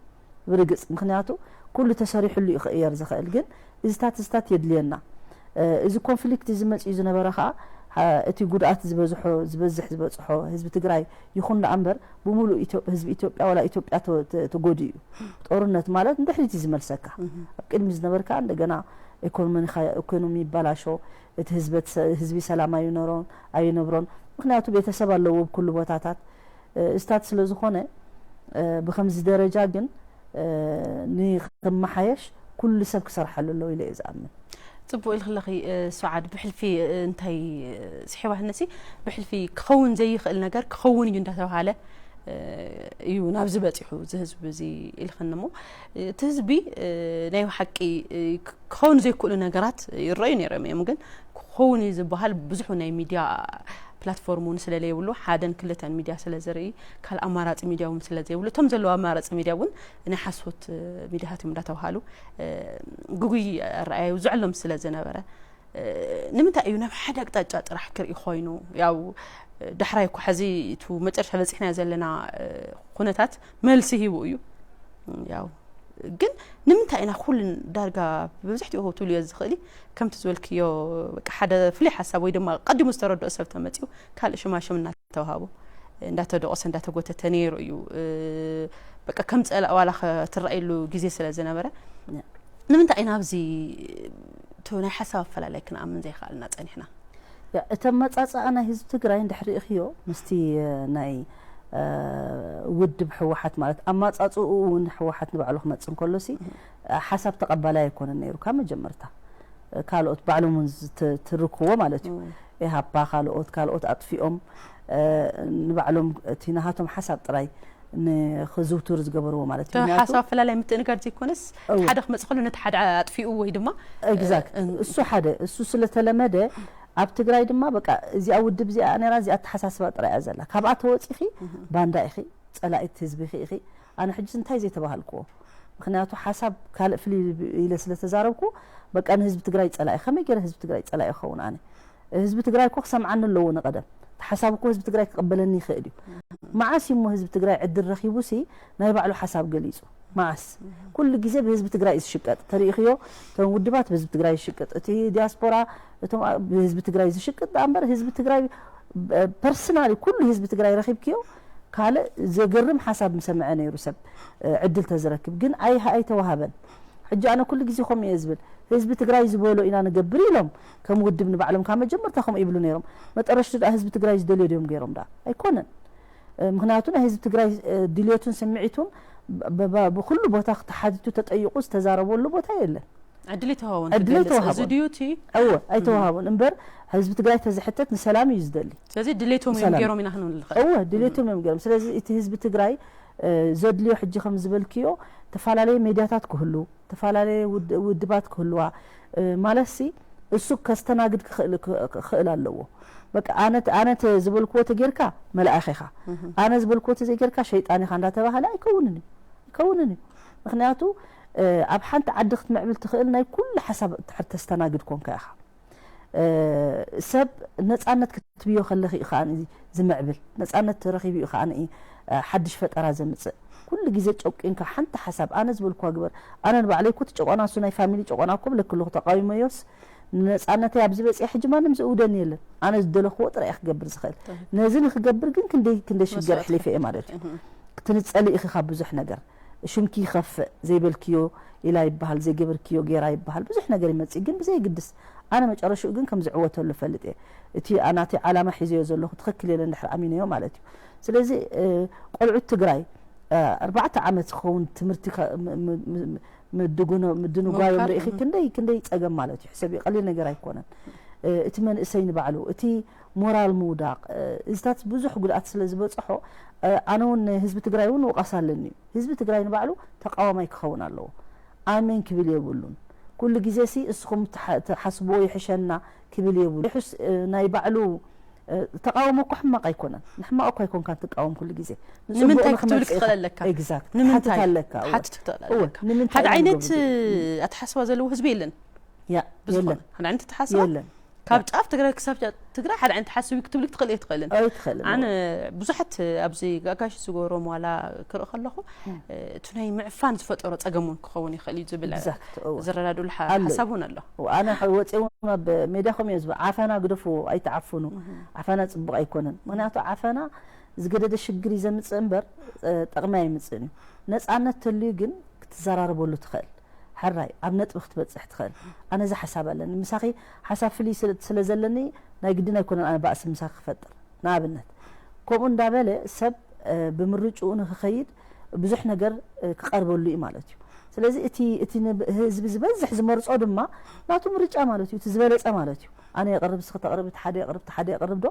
ብርግፅ ምክንያቱ ኩሉ ተሰሪሕሉ እዩ ክቕየር ዝኽእል ግን እዚታት እዚታት የድልየና። እዚ ኮንፍሊክት እዚ መፅኡ ዝነበረ ከዓ እቲ ጉድኣት ዝበዝሖ ዝበዝሕ ዝበፅሖ ህዝቢ ትግራይ ይኹን ደኣ እምበር ብምሉእ ህዝቢ ኢትዮጵያ ዋላ ኢትዮጵያ ተጎዲኡ እዩ። ጦርነት ማለት ንድሕሪት እዩ ዝመልሰካ። ኣብ ቅድሚ ዝነበርካ እንደገና ኢኮኖሚ ይባላሾ፣ እቲ ህዝቢ ሰላም ኣይነሮን ኣይነብሮን። ምክንያቱ ቤተሰብ ኣለዎ ብኩሉ ቦታታት። እስታት ስለ ዝኾነ ብከምዚ ደረጃ ግን ንክመሓየሽ ኩሉ ሰብ ክሰርሓሉ ኣለዎ ኢለ እየ ዝኣምን። ፅቡቅ ኢልክለኺ ሱዓድ ብሕልፊ እንታይ ስሒባትነሲ ብሕልፊ ክኸውን ዘይኽእል ነገር ክኸውን እዩ እንዳተባሃለ እዩ ናብዚ በፂሑ እዚ ህዝቢ እዚ ኢልክን እሞ እቲ ህዝቢ ናይ ብሓቂ ክኸውን ዘይክእሉ ነገራት ይረኣዩ ነይሮም እዮም ግን ክኸውን እዩ ዝበሃል ብዙሑ ናይ ሚድያ ፕላትፎርም እውን ስለለየብሉ ሓደን ክልተን ሚድያ ስለዝርኢ ካልእ ኣማራፂ ሚድያ እውን ስለዘይብሉ እቶም ዘለዉ ኣማራፂ ሚድያ እውን ናይ ሓሶት ሚድያታት እዮም እንዳተባሃሉ ግጉይ ኣረኣያ ይውዝዐሎም ስለዝነበረ ንምንታይ እዩ ናብ ሓደ ኣቅጣጫ ጥራሕ ክርኢ ኮይኑ ያው ዳሕራይ እኮ ሕዚ እቲ መጨረሻ በፂሕናዮ ዘለና ኩነታት መልሲ ሂቡ እዩ ያው ግን ንምንታይ ኢና ኩሉ ዳርጋ ብብዝሕትኡ ትብልዮ ዝኽእሊ ከምቲ ዝበልክዮ በቃ ሓደ ፍሉይ ሓሳብ ወይ ድማ ቀዲሙ ዝተረድኦ ሰብ ተመፅኡ ካልእ ሽማሽም እናተዋሃቦ እንዳተደቆሰ እንዳተጎተተ ነይሩ እዩ በቃ ከም ፀላእ ዋላ ክትረኣየሉ ግዜ ስለ ዝነበረ ንምንታይ ኢና ኣብዚ እቲ ናይ ሓሳብ ኣፈላለይ ክንኣምን ዘይከኣልና ፀኒሕና እቲ ኣመፃፅኣ ናይ ህዝቢ ትግራይ እንድሕር ርእኽዮ ምስቲ ናይ ውድብ ህወሓት ማለት ኣማፃፅኡ እውን ህወሓት ንባዕሉ ክመፅእ እንከሎ ሲ ሓሳብ ተቐባላይ ኣይኮነን ነይሩ ካብ መጀመርታ ካልኦት ባዕሎም እውን ዝትርክዎ ማለት እዩ ኢሃፓ ካልኦት ካልኦት ኣጥፊኦም ንባዕሎም እቲ ናሃቶም ሓሳብ ጥራይ ንክዝውትር ዝገበርዎ ማለት እዩ ምክንያቱ ሓሳብ ኣፈላላይ ምትእንጋድ ዘይኮነስ ሓደ ክመፅእ ከሎ ነቲ ሓደ ኣጥፊኡ ወይ ድማ exact እሱ ሓደ እሱ ስለተለመደ ኣብ ትግራይ ድማ በቃ እዚኣ ውድብ እዚኣ ነራ እዚኣ ኣተሓሳስባ ጥራይ እያ ዘላ ካብኣ ተወፂኺ ባንዳ ኢኺ ፀላኢት ህዝቢ ኢኺ ኢኺ ኣነ ሕጂ እንታይ ዘይተባሃልክዎ ምክንያቱ ሓሳብ ካልእ ፍልይ ኢለ ስለተዛረብኩ በቃ ንህዝቢ ትግራይ ፀላኢ ከመይ ገይረ ህዝቢ ትግራይ ፀላኢ ክኸውን ኣነ ህዝቢ ትግራይ እኮ ክሰምዓኒ ኣለዎ ንቐደም እቲ ሓሳብ እኮ ህዝቢ ትግራይ ክቕበለኒ ይኽእል እዩ መዓስ እዩ እሞ ህዝቢ ትግራይ ዕድል ረኺቡ ሲ ናይ ባዕሉ ሓሳብ ገሊፁ መዓስ ኩሉ ግዜ ብህዝቢ ትግራይ እዩ ዝሽቀጥ ተሪእኽዮ እቶም ውድባት ብህዝቢ ትግራይ ይሽቅጥ እቲ ዲያስፖራ እቶም ብህዝቢ ትግራይ ዝሽቅጥ ዳ እምበር ህዝቢ ትግራይ ፐርሰናሊ ኩሉ ህዝቢ ትግራይ ረኺብክዮ ካልእ ዘገርም ሓሳብ ምሰምዐ ነይሩ ሰብ ዕድል ተዝረክብ ግን ኣይሃ ኣይተዋሃበን ሕጂ ኣነ ኩሉ ግዜ ከምኡ እየ ዝብል ህዝቢ ትግራይ ዝበሎ ኢና ንገብር ኢሎም ከም ውድብ ንባዕሎም ካብ መጀመርታ ከምኡ ይብሉ ነይሮም መጠረሽቱ ዳ ህዝቢ ትግራይ ዝደልዮ ድዮም ገይሮም ዳ ኣይኮነን ምክንያቱ ናይ ህዝቢ ትግራይ ድልየቱን ስምዒቱን ብኩሉ ቦታ ተሓቲቱ ተጠይቁ ዝተዛረበሉ ቦታ የለን ዕድል ይተዋወን ዕድል ይተዋሃቦን ድዩ እቲ እወ ኣይተዋሃቦን እምበር ህዝቢ ትግራይ ተዝሕተት ንሰላም እዩ ዝደሊ ስለዚ ድሌቶም እዮም ገይሮም ኢና ክንብል ንኽእል እወ ድሌቶም እዮም ገይሮም ስለዚ እቲ ህዝቢ ትግራይ ዘድልዮ ሕጂ ከም ዝበልክዮ ተፈላለየ ሜድያታት ክህሉ ተፈላለየ ውድባት ክህልዋ ማለት ሲ እሱ ከስተናግድ ክኽእል ኣለዎ በቃ ኣነ ኣነ ዝበልክዎ ተጌርካ መልኣኽ ኢኻ ኣነ ዝበልክዎ ተዘይጌርካ ሸይጣን ኢኻ እንዳተባሃለ ኣይከውንን እዩ ይከውንን እዩ ምክንያቱ ኣብ ሓንቲ ዓዲ ክትምዕብል ትኽእል ናይ ኩሉ ሓሳብ ድሕር ተስተናግድ ኮንካ ኢኻ ሰብ ነፃነት ክትብዮ ከለኺ እዩ ከዓ ዝምዕብል ነፃነት ተረኺቡ እዩ ከዓ ሓድሽ ፈጠራ ዘምፅእ ኩሉ ግዜ ጨቂንካ ሓንቲ ሓሳብ ኣነ ዝበልኩዋ ግበር፣ ኣነ ንባዕለይ እኮ እቲ ጨቆና እሱ ናይ ፋሚሊ ጨቆና እኮ ብለኪ ኣለኹ፣ ተቃዊመዮስ ንነጻነተይ ኣብዚ በጺሐ ሕጂ ማንም ዝእውደኒ የለን። ኣነ ዝደለኽዎ ጥራይ እየ ክገብር ዝኽእል። ነዚ ንክገብር ግን ክንደይ ክንደይ ሽግር ኣሕሊፈ እየ ማለት እዩ። ክትንጸሊ ኢኺ ካብ ብዙሕ ነገር። ሽምኪ ይኸፍእ፣ ዘይበልክዮ ኢላ ይበሃል፣ ዘይገበርክዮ ጌራ ይበሃል፣ ብዙሕ ነገር ይመጽእ። ግን ብዘየግድስ ኣነ መጨረሽኡ ግን ከም ዝዕወተሉ እፈልጥ እየ። እቲ ናተይ ዓላማ ሒዘዮ ዘለኹ ትኽክል የለን ድሕሪ ኣሚነዮ ማለት እዩ። ስለዚ ቆልዑት ትግራይ ኣርባዕተ ዓመት ዝኸውን ትምህርቲ ምድንጓዮም ርኢኺ ክንደይ ክንደይ ፀገም ማለት እዩ። ሕሰብ ቀሊል ነገር ኣይኮነን። እቲ መንእሰይ ንባዕሉ እቲ ሞራል ምውዳቕ እዚታት ብዙሕ ጉድኣት ስለ ዝበፅሖ ኣነ እውን ህዝቢ ትግራይ እውን ውቓስ ኣለኒ እዩ። ህዝቢ ትግራይ ንባዕሉ ተቃዋማይ ክኸውን ኣለዎ። ኣሜን ክብል የብሉን። ኩሉ ግዜ ሲ እስኹም ትሓስብዎ ይሕሸና ክብል የብሉ። ይሕስ ናይ ባዕሉ ተቃውሞ እኮ ሕማቕ ኣይኮነን። ንሕማቕ እኮ ኣይኮንካን ትቃወም ኩሉ ግዜ። ንምንታይ ክትብል ክትኽእል ኣለካ። ኤግዛክት። ንምንታይ ኣለካ። ሓትት ክትኽእል ኣለካ። ሓደ ዓይነት ኣተሓስባ ዘለዎ ህዝቢ የለን። ያ የለን። ሓደ ዓይነት ኣተሓስባ የለን። ካብ ጫፍ ትግራይ ክሳብ ትግራይ ሓደ ዓይነት ሓስቢ ክትብል ክትኽእል እየ ትኽእልን። ኣይትኽእልን። ኣነ ብዙሓት ኣብዚ ጋጋሽ ዝገብሮም ዋላ ክርኢ ከለኹ እቲ ናይ ምዕፋን ዝፈጠሮ ጸገም እውን ክኸውን ይኽእል እዩ ዝብል ዝረዳድሉ ሓሳብ እውን ኣሎ። ኣነ ወፂኦም ኣብ ሜድያኹም እዮም ዝብል ዓፈና ግደፍዎ ኣይትዓፍኑ። ዓፈና ፅቡቕ ኣይኮነን። ምክንያቱ ዓፈና ዝገደደ ሽግር እዩ ዘምፅእ እምበር ጠቕሚ ኣይምፅእን እዩ። ነፃነት ተልዩ ግን ክትዘራረበሉ ትኽእል። ሕራይ ኣብ ነጥቢ ክትበፅሕ ትኽእል። ኣነ እዚ ሓሳብ ኣለኒ ምሳኺ ሓሳብ ፍልይ ስለ ዘለኒ ናይ ግድን ኣይኮነን ኣነ ባእሲ ምሳኺ ክፈጥር። ንኣብነት ከምኡ እንዳበለ ሰብ ብምርጭኡ ንክኸይድ ብዙሕ ነገር ክቐርበሉ እዩ ማለት እዩ። ስለዚ እቲ እቲ ህዝቢ ዝበዝሕ ዝመርጾ ድማ ናቱ ምርጫ ማለት እዩ። እቲ ዝበለጸ ማለት እዩ። ኣነ የቕርብ፣ እስኺ ተቕርብ፣ እቲ ሓደ የቕርብ፣ እቲ ሓደ የቕርብ ዶ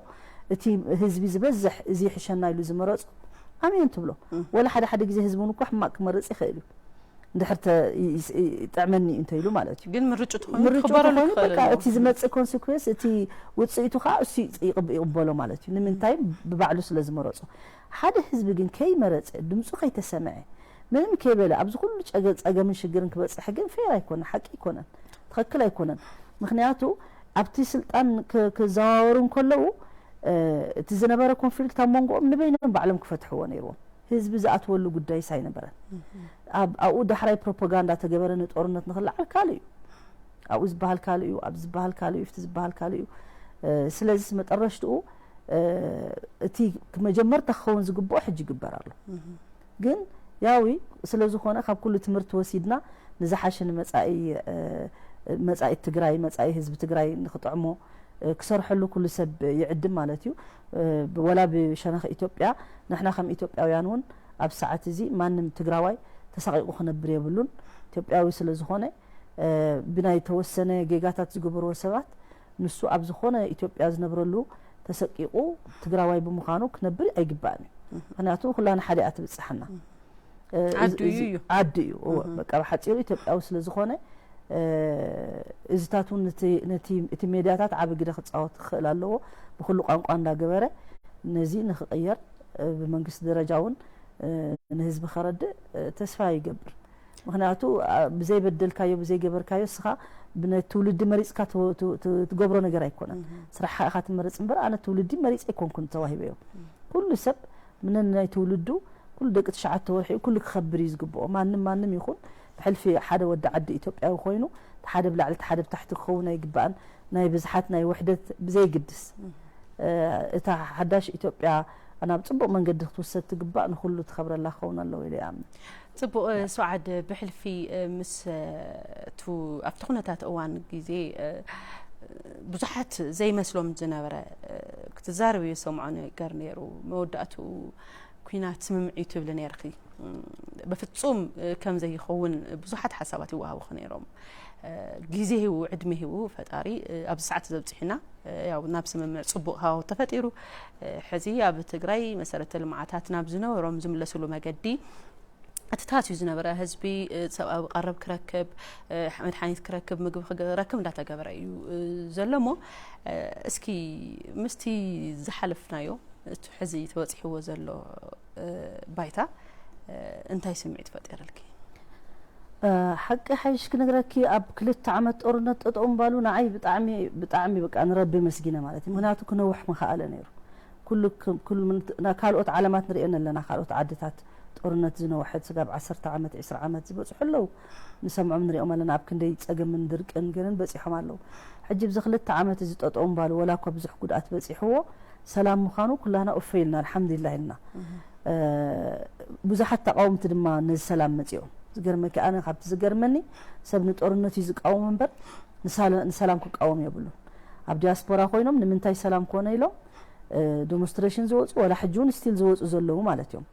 እቲ ህዝቢ ዝበዝሕ እዚ ይሕሸና ኢሉ ዝመረጾ ኣሜን ትብሎ። ወላ ሓደ ሓደ ግዜ ህዝቢ እውን እኮ ሕማቕ ክመርጽ ይኽእል እዩ። እንድሕር ጥዕመኒ እንተ ኢሉ ማለት እዩ። ግን ምርጭ ተኾይኑ ምርጭ ተኾይኑ በቃ እቲ ዝመጽእ ኮንሲኩዌንስ እቲ ውጽኢቱ ከዓ እሱ ይቕበሎ ማለት እዩ። ንምንታይ ብባዕሉ ስለ ዝመረጾ። ሓደ ህዝቢ ግን ከይመረጸ ድምፁ ከይተሰምዐ ምንም ከይበለ ኣብዚ ኩሉ ጸገምን ሽግርን ክበፅሕ ግን ፌር ኣይኮነ ሓቂ ኣይኮነን ትኽክል ኣይኮነን። ምክንያቱ ኣብቲ ስልጣን ክዘዋወሩ እንከለዉ እቲ ዝነበረ ኮንፍሊክት ኣብ መንጎኦም ንበይኖም ባዕሎም ክፈትሕዎ ነይርዎም። ህዝቢ ዝኣትወሉ ጉዳይስ ኣይነበረን። ኣብኡ ዳሕራይ ፕሮፓጋንዳ ተገበረ ንጦርነት ንክለዓል ካልእ እዩ። ኣብኡ ዝበሃል ካልእ እዩ፣ ኣብዚ ዝበሃል ካልእ እዩ፣ ኣብቲ ዝበሃል ካልእ እዩ። ስለዚስ መጠረሽትኡ እቲ መጀመርታ ክኸውን ዝግብኦ ሕጂ ይግበር ኣሎ። ግን ያዊ ስለ ዝኾነ ካብ ኩሉ ትምህርቲ ወሲድና ንዝሓሸ ንመጻኢ መጻኢት ትግራይ መጻኢ ህዝቢ ትግራይ ንክጥዕሞ ክሰርሐሉ ኩሉ ሰብ ይዕድም ማለት እዩ። ወላ ብሸነኽ ኢትዮጵያ ንሕና ከም ኢትዮጵያውያን እውን ኣብ ሰዓት እዚ ማንም ትግራዋይ ተሳቂቑ ክነብር የብሉን። ኢትዮጵያዊ ስለ ዝኾነ ብናይ ተወሰነ ጌጋታት ዝገበርዎ ሰባት ንሱ ኣብ ዝኾነ ኢትዮጵያ ዝነብረሉ ተሰቂቑ ትግራዋይ ብምዃኑ ክነብር ኣይግባእን እዩ። ምክንያቱ ኩላና ሓደ እያ ትብፅሓና። ዓዱ እዩ እዩ። ዓዱ እዩ። እወ፣ በቃ ብሓፂሩ ኢትዮጵያዊ ስለ ዝኾነ እዚታት እውን ነቲ እቲ ሜድያታት ዓቢ ግደ ክፃወት ክኽእል ኣለዎ። ብኩሉ ቋንቋ እንዳገበረ ነዚ ንክቕየር ብመንግስቲ ደረጃ እውን ንህዝቢ ከረድእ ተስፋ ይገብር። ምክንያቱ ብዘይበደልካዮ ብዘይገበርካዮ እስኻ ብነ ትውልዲ መሪፅካ ትገብሮ ነገር ኣይኮነን። ስራሕኻ ኢኻ ትመርፅ እምበር ኣነ ትውልዲ መሪፅ ኣይኮንኩን ተዋሂበዮ። ኩሉ ሰብ ምነን ናይ ትውልዱ ኩሉ ደቂ ትሽዓተ ወርሒ ኩሉ ክኸብር እዩ ዝግብኦ። ማንም ማንም ይኹን ብሕልፊ ሓደ ወዲ ዓዲ ኢትዮጵያዊ ኮይኑ ሓደ ብላዕሊ ሓደ ብታሕቲ ክኸውን ኣይግባእን። ናይ ብዝሓት ናይ ውሕደት ብዘይግድስ እታ ሓዳሽ ኢትዮጵያ ናብ ፅቡቕ መንገዲ ክትውሰድ ትግባእ ንኩሉ ትኸብረላ ክኸውን ኣለዎ ኢለ ይኣምን። ፅቡቕ ሱዓድ ብሕልፊ ምስ ኣብቲ ኩነታት እዋን ግዜ ብዙሓት ዘይመስሎም ዝነበረ ክትዛረብ ይሰምዖ ነገር ነይሩ። መወዳእትኡ ኩናት ስምምዕ እዩ ትብሊ ነይርኺ። በፍጹም ከም ዘይኸውን ብዙሓት ሓሳባት ይወሃቡኺ ነይሮም። ግዜ ሂቡ ዕድመ ሂቡ ፈጣሪ ኣብዚ ሰዓት ዘብፅሕና ያው ናብ ስምምዕ ፅቡቕ ሃዋሁ ተፈጢሩ። ሕዚ ኣብ ትግራይ መሰረተ ልምዓታት ናብ ዝነበሮም ዝምለስሉ መገዲ እቲ ታትዩ ዝነበረ ህዝቢ ሰብኣዊ ቀረብ ክረክብ፣ መድሓኒት ክረክብ፣ ምግቢ ክረክብ እንዳተገበረ እዩ ዘሎ እሞ እስኪ ምስቲ ዝሓለፍናዮ እቲ ሕዚ ተበፂሕዎ ዘሎ ባይታ እንታይ ስምዒት ፈጢርልኪ? ሓቂ ሓይሽ ክነግረኪ ኣብ ክልተ ዓመት ጦርነት ጠጠው ምባሉ ንዓይ ብጣዕሚ ብጣዕሚ በቃ ንረቢ መስጊነ ማለት እዩ። ምክንያቱ ክነውሕ ምኸኣለ ነይሩ። ኩሉ ካልኦት ዓለማት ንሪኤን ኣለና፣ ካልኦት ዓድታት ጦርነት ዝነውሐት ስጋብ ዓሰርተ ዓመት፣ ዕስራ ዓመት ዝበጽሑ ኣለዉ። ንሰምዖም ንሪኦም ኣለና። ኣብ ክንደይ ጸገምን ድርቅን ገለን በጺሖም ኣለዉ። ሕጂ ብዚ ክልተ ዓመት እዚ ጠጠው ምባሉ፣ ወላ እኳ ብዙሕ ጉድኣት በጺሕዎ፣ ሰላም ምዃኑ ኩላና እፎ ኢልና፣ ኣልሓምዱሊላህ ኢልና። እ፣ ብዙሓት ተቃወምቲ ድማ ነዚ ሰላም መጺኦም። ዝገርመኪ፣ ኣነ ካብቲ ዝገርመኒ፣ ሰብ ንጦርነት እዩ ዝቃወም እምበር፣ ንሳለ-፣ ንሰላም ክቃወም የብሉን። ኣብ ዲያስፖራ ኮይኖም ንምንታይ ሰላም ኮነ ኢሎም፣ እ፣ ዴሞንስትሬሽን ዝወጹ፣ ወላ ሕጂ እውን ስቲል ዝወጹ ዘለዉ ማለት እዮም።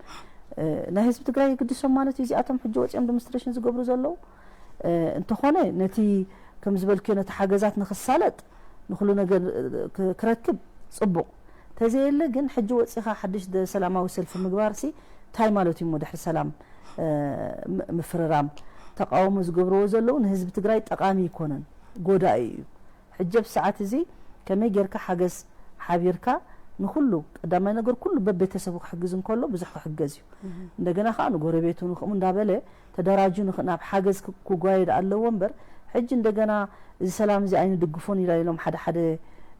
እ፣ ናይ ህዝቢ ትግራይ የግድሶም ማለት እዩ እዚኣቶም ሕጂ ወጺኦም ዴሞንስትሬሽን ዝገብሩ ዘለዉ? እ፣ እንተኾነ ነቲ፣ ከም ዝበልክዮ፣ ነቲ ሓገዛት ንኽሳለጥ፣ ንኹሉ ነገር፣ እ፣ ክ-፣ ክረክብ ጽቡቕ። ተዘየለ ግን ሕጂ ወጺኻ ሓድሽ ደ-፣ ሰላማዊ ሰልፊ ምግባርሲ እንታይ ማለት እዩ እሞ ድሕሪ ሰላም፣ እ፣ ም-፣ ምፍርራም? ተቃውሞ ዝገብርዎ ዘለዉ ንህዝቢ ትግራይ ጠቃሚ ኣይኮነን፣ ጎዳኢ እዩ። ሕጂ ኣብ ሰዓት እዚ ከመይ ጌርካ ሓገዝ ሓቢርካ ንኹሉ፣ ቀዳማይ ነገር ኩሉ በቤተሰቡ ክሕግዝ እንከሎ ብዙሕ ክሕገዝ እዩ። እንደገና ከዓ ንጎረቤቱ ንኽእሙ እንዳበለ ተደራጁ ንኽ-፣ ናብ ሓገዝ ክ-፣ ክጓየድ ኣለዎ እምበር፣ ሕጂ እንደገና እዚ ሰላም እዚ ኣይንድግፎን ኢላ ኢሎም ሓደ ሓደ፣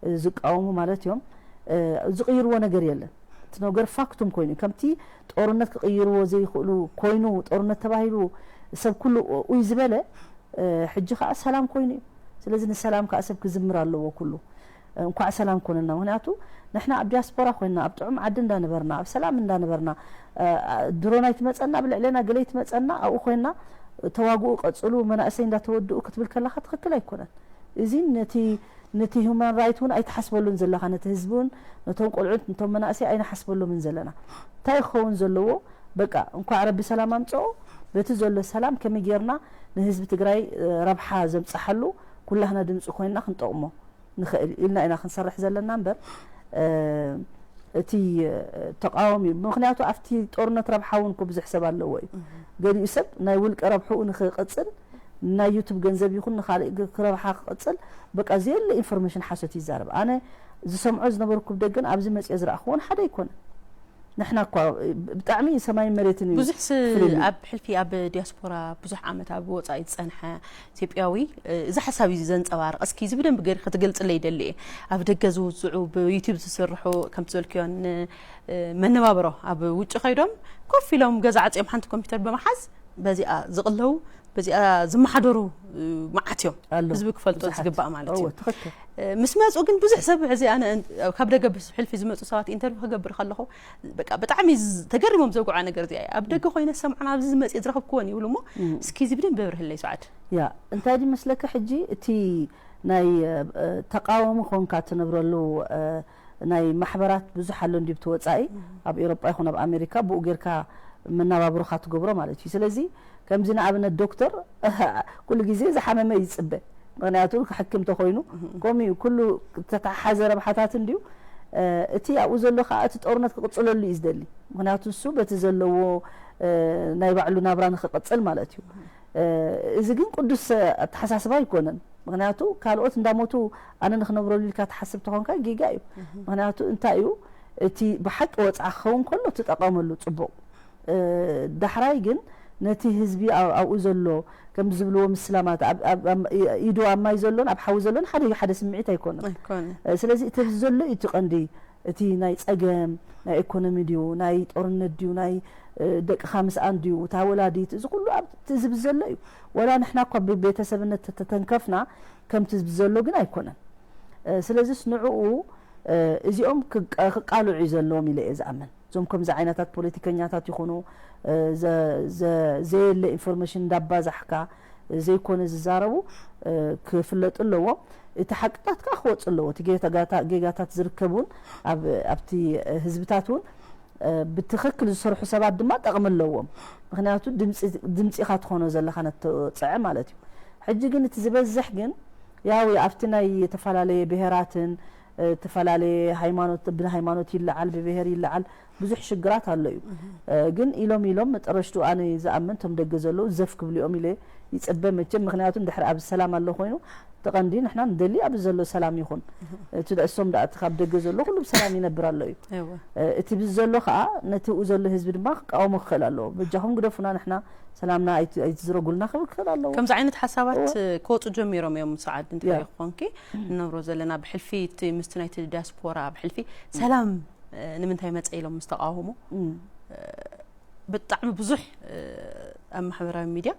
እ፣ ዝቃወሙ ማለት እዮም። እ፣ ዝቕይርዎ ነገር የለን። እቲ ነገር ፋክቱም ኮይኑ እዩ። ከምቲ ጦርነት ክቕይርዎ ዘይኽእሉ ኮይኑ ጦርነት ተባሂሉ ሰብ ኩሉ ኡይ ዝበለ፣ እ፣ ሕጂ ከዓ ሰላም ኮይኑ እዩ። ስለዚ ንሰላም ከዓ ሰብ ክዝምር ኣለዎ ኩሉ። እ፣ እንኳዕ ሰላም ኮነና። ምኽንያቱ ንሕና ኣብ ዲያስፖራ ኮይና፣ ኣብ ጥዑም ዓዲ እንዳነበርና፣ ኣብ ሰላም እንዳነበርና፣ እ፣ ድሮን ኣይትመጸና፣ ኣብ ልዕሌና ገለ ኣይትመጸና፣ ኣብኡ ኮይና ተዋግኡ ቀጽሉ፣ መናእሰይ እንዳተወድኡ ክትብል ከለኻ ትኽክል ኣይኮነን። እዚ ነቲ፣ ነቲ ሁማን ራይት እውን ኣይትሓስበሉን ዘለኻ፣ ነቲ ህዝቢ እውን፣ ነቶም ቆልዑት፣ ነቶም መናእሰይ ኣይንሓስበሎምን ዘለና። እንታይ ክኸውን ዘለዎ? በቃ እንኳዕ ረቢ ሰላም ኣምጽኦ። በቲ ዘሎ ሰላም ከመይ ጌርና ንህዝቢ ትግራይ፣ እ፣ ረብሓ ዘብጽሓሉ ኩላህና ድምፂ ኮይንና ክንጠቕሞ ንኽእል ኢልና ኢና ክንሰርሕ ዘለና እምበር፣ እ፣ እቲ፣ እ፣ ተቃዋሚ፣ ምኽንያቱ ኣብቲ ጦርነት ረብሓ እውን እኮ ብዙሕ ሰብ ኣለዎ እዩ። ገሊኡ ሰብ ናይ ውልቀ ረብሕኡ ንኽቕጽል፣ ናይ ዩቱብ ገንዘብ ይኹን ንኻልእ ግ-፣ ክረብሓ ክቕጽል፣ በቃ ዘየለ ኢንፎርሜሽን ሓሶት ይዛረብ። ኣነ ዝሰምዖ ዝነበርኩ ብደገን ኣብዚ መጽዮ ዝረኣኽዎን ሓደ ኣይኮነን። ንሕና እኳ ብጣዕሚ ሰማይን መሬትን እዩ ብዙሕ ስ-፣ ፍልልይ። ኣብ ሕልፊ ኣብ ዲያስፖራ ብዙሕ ዓመት ኣብ ወጻኢ ዝጸንሐ ኢትዮጵያዊ፣ እ፣ እዚ ሓሳብ እዩ ዘንጸባርቕ። እስኪ እዚ ብደንብ ገይርኪ ክትገልጽለይ ይደሊ እየ። ኣብ ደገ ዝውዝዑ፣ ብዩቲዩብ ዝስርሑ፣ ከምቲ ዝበልክዮ ን-፣ እ፣ መነባብሮ ኣብ ውጭ ከይዶም ኮፍ ኢሎም ገዛ ዓጽዮም ሓንቲ ኮምፒውተር ብምሓዝ በዚኣ ዝቕለቡ፣ በዚኣ ዝመሓደሩ፣ እ፣ መዓት እዮም። ኣለዉ። ህዝቢ ክፈልጦ ብዙሓት። ዝግባእ ማለት እዩ። እወ፣ ትኽክል። እ፣ ምስ መጹ ግን ብዙሕ ሰብ፣ ሕዚ ኣነ እን-፣ ካብ ደገ ብሕልፊ ዝመጹ ሰባት ኢንተርቪው ክገብር ከለኹ፣ በቃ ብጣዕሚ ዝ-፣ ተገሪሞም ዘውግዓ ነገር እዚኣ እያ። ኣብ ደገ ኮይነ ዝሰምዖን ኣብዚ ዝመጽእ ዝረኸብክዎን ይብሉ እሞ፣ እም። እስኪ እዚ ብደንብ ኣብርህለይ፣ ሰዓድ። ያ፣ እንታይ ድዩ መስለካ፣ ሕጂ እቲ ናይ፣ እ፣ ተቃዋሚ ኮንካ ትነብረሉ፣ እ፣ ናይ ማሕበራት ብዙሕ ኣሎ እንድዩ፣ ብቲ ወጻኢ፣ እም። ኣብ ኤውሮጳ ይኹን ኣብ ኣሜሪካ፣ ብኡ ጌርካ መናባብሮኻ ትገብሮ ማለት እዩ። ስለዚ ከምዚ ንኣብነት ዶክተር ኩሉ ግዜ ዝሓመመ ይጽበ፣ ምኽንያቱ ክሕክም ተኾይኑ። እህ። ከምኡ እዩ፣ ኩሉ ዝተተሓሓዘ ረብሓታት እንድዩ። እ፣ እቲ ኣብኡ ዘሎ ከኣ እቲ ጦርነት ክቕጽለሉ እዩ ዝደሊ፣ ምኽንያቱ ንሱ በቲ ዘለዎ፣ እ፣ ናይ ባዕሉ ናብራ ንኽቕጽል ማለት እዩ። እ፣ እዚ ግን ቅዱስ ኣተሓሳስባ ኣይኮነን፣ ምኽንያቱ ካልኦት እንዳሞቱ ኣነ ንኽነብረሉ ኢልካ ትሓስብ ተኾንካ ጌጋ እዩ። እህ። ምኽንያቱ እንታይ እዩ፣ እቲ ብሓቂ ወጽዓ ክኸውን ከሎ ትጠቐመሉ ጽቡቕ፣ እ፣ ዳሕራይ ግን ነቲ ህዝቢ ኣብ-፣ ኣብኡ ዘሎ፣ ከም ዝብልዎ ምስላማት፣ ኣብ-፣ ኣብ-፣ ኣብ-፣ ኢዱ ኣብ ማይ ዘሎን ኣብ ሓዊ ዘሎን ሓደ እዩ፣ ሓደ ስምዒት ኣይኮነን። ኣይኮነን። እ፣ ስለዚ እቲ ዘሎ እዩ እቲ ቀንዲ፣ እቲ ናይ ጸገም፣ ናይ ኢኮኖሚ ድዩ፣ ናይ ጦርነት ድዩ፣ ናይ፣ እ፣ ደቅኻ ምስኣን ድዩ፣ እታ ወላዲት፣ እዚ ኩሉ ኣብቲ ህዝቢ ዘሎ እዩ። ወላ ንሕና እኳ ብቤተሰብነት ተተንከፍና፣ ከምቲ ህዝቢ ዘሎ ግን ኣይኮነን። እ፣ ስለዚስ ንዕኡ፣ እ፣ እዚኦም ክቃ-፣ ክቃልዑ እዩ ዘለዎም ኢለ እየ ዝኣምን። እዞም ከምዚ ዓይነታት ፖለቲከኛታት ይኹኑ፣ እ፣ ዘ-፣ ዘ-፣ ዘየለ ኢንፎርሜሽን እንዳባዛሕካ፣ እ፣ ዘይኮነ ዝዛረቡ፣ እ፣ ክፍለጡ ኣለዎም። እቲ ሓቅታት ከኣ ክወጽእ ኣለዎ። እቲ ጌታ-፣ ጋታ-፣ ጌጋታት ዝርከብ እውን ኣብ፣ ኣብቲ፣ እ፣ ህዝብታት እውን፣ እ፣ ብትኽክል ዝሰርሑ ሰባት ድማ ጠቕሚ ኣለዎም። ምኽንያቱ ድምጺ፣ ድምጺ ኢኻ ትኾኖ ዘለኻ ነቲ ተወጽዐ ማለት እዩ። ሕጂ ግን እቲ ዝበዝሕ ግን ያው ኣብቲ ናይ ዝተፈላለየ ብሄራትን፣ እ፣ ዝተፈላለየ ሃይማኖት፣ ብሃይማኖት ይለዓል፣ ብብሄር ይለዓል፣ ብዙሕ ሽግራት ኣሎ እዩ። እህ። እ፣ ግን ኢሎም ኢሎም መጠረሽቱ ኣነ ዝኣምን እቶም ደገ ዘለዉ ዘፍ ክብሉ እዮም ኢለ ይጽበ መቸም። ምኽንያቱ እንድሕር ኣብዚ ሰላም ኣሎ ኮይኑ፣ እቲ ቀንዲ ንሕና ንደሊ ኣብዚ ዘሎ ሰላም ይኹን። እህ። እቲ ደእሶም ደኣ እቲ ካብ ደገ ዘሎ ኩሉ ብሰላም ይነብር ኣሎ እዩ። እወ። እ፣ እቲ ብዚ ዘሎ ከኣ ነቲ ኡ ዘሎ ህዝቢ ድማ ክቃወሞ ክኽእል ኣለዎ። በጃኹም ግደፉና፣ ንሕና ሰላምና ኣይት-፣ ኣይትዝረጉልና ክብል ክኽእል ኣለዎ። ከምዚ ዓይነት ሓሳባት እወ። ክወጹ ጀሚሮም እዮም፣ ሰዓድ፣ እንታይ ያ። ይኾንኪ? እም። እንነብሮ ዘለና ብሕልፊ እቲ ምስቲ ናይቲ ዲያስፖራ ብሕልፊ እም። ሰላም፣ እ፣ ንምንታይ መጸ ኢሎም ምስ ተቃወሙ፣ እም። እ፣ ብጣዕሚ ብዙሕ ኣብ ማሕበራዊ ሚድያ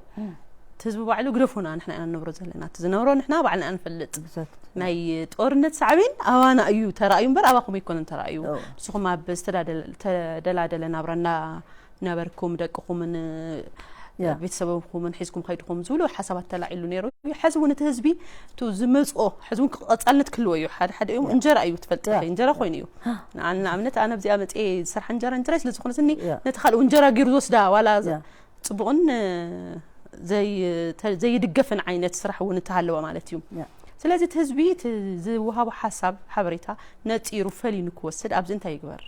እቲ ህዝቢ ባዕሉ ግደፉና፣ ንሕና ኢና ንነብሮ ዘለና፣ እቲ ዝነብሮ ንሕና ባዕልና ንፈልጥ። ናይ ጦርነት ሳዕቤን ኣባና እዩ ተራእዩ እምበር ኣባኹም ኣይኮነን ተራእዩ። ንስኹም ኣብ ዝተደላደለ ናብራ እናነበርኩም ደቅኹምን ቤተሰብኩምን ሒዝኩም ከይድኹም ዝብሉ ሓሳባት ተላዒሉ ነይሩ እዩ። ሕዚ እውን እቲ ህዝቢ እቲ ዝመፅኦ ሕዚ እውን ቀፃልነት ክህልዎ እዩ። ሓደ ሓደ እዮም እንጀራ እዩ ትፈልጥ፣ እንጀራ ኮይኑ እዩ። ንኣብነት ኣነ ኣብዚኣ መፅኤ ዝሰርሓ እንጀራ እንጀራ ስለ ዝኾነትኒ ነቲ ካልእ እንጀራ ገይሩ ዝወስዳ ዋላ ፅቡቕን ዘይድገፍን ዓይነት ስራሕ እውን እተሃለወ ማለት እዩ። ስለዚ እቲ ህዝቢ እቲ ዝወሃቦ ሓሳብ ሓበሬታ ነፂሩ ፈሊኑ ክወስድ ኣብዚ እንታይ ይግበር?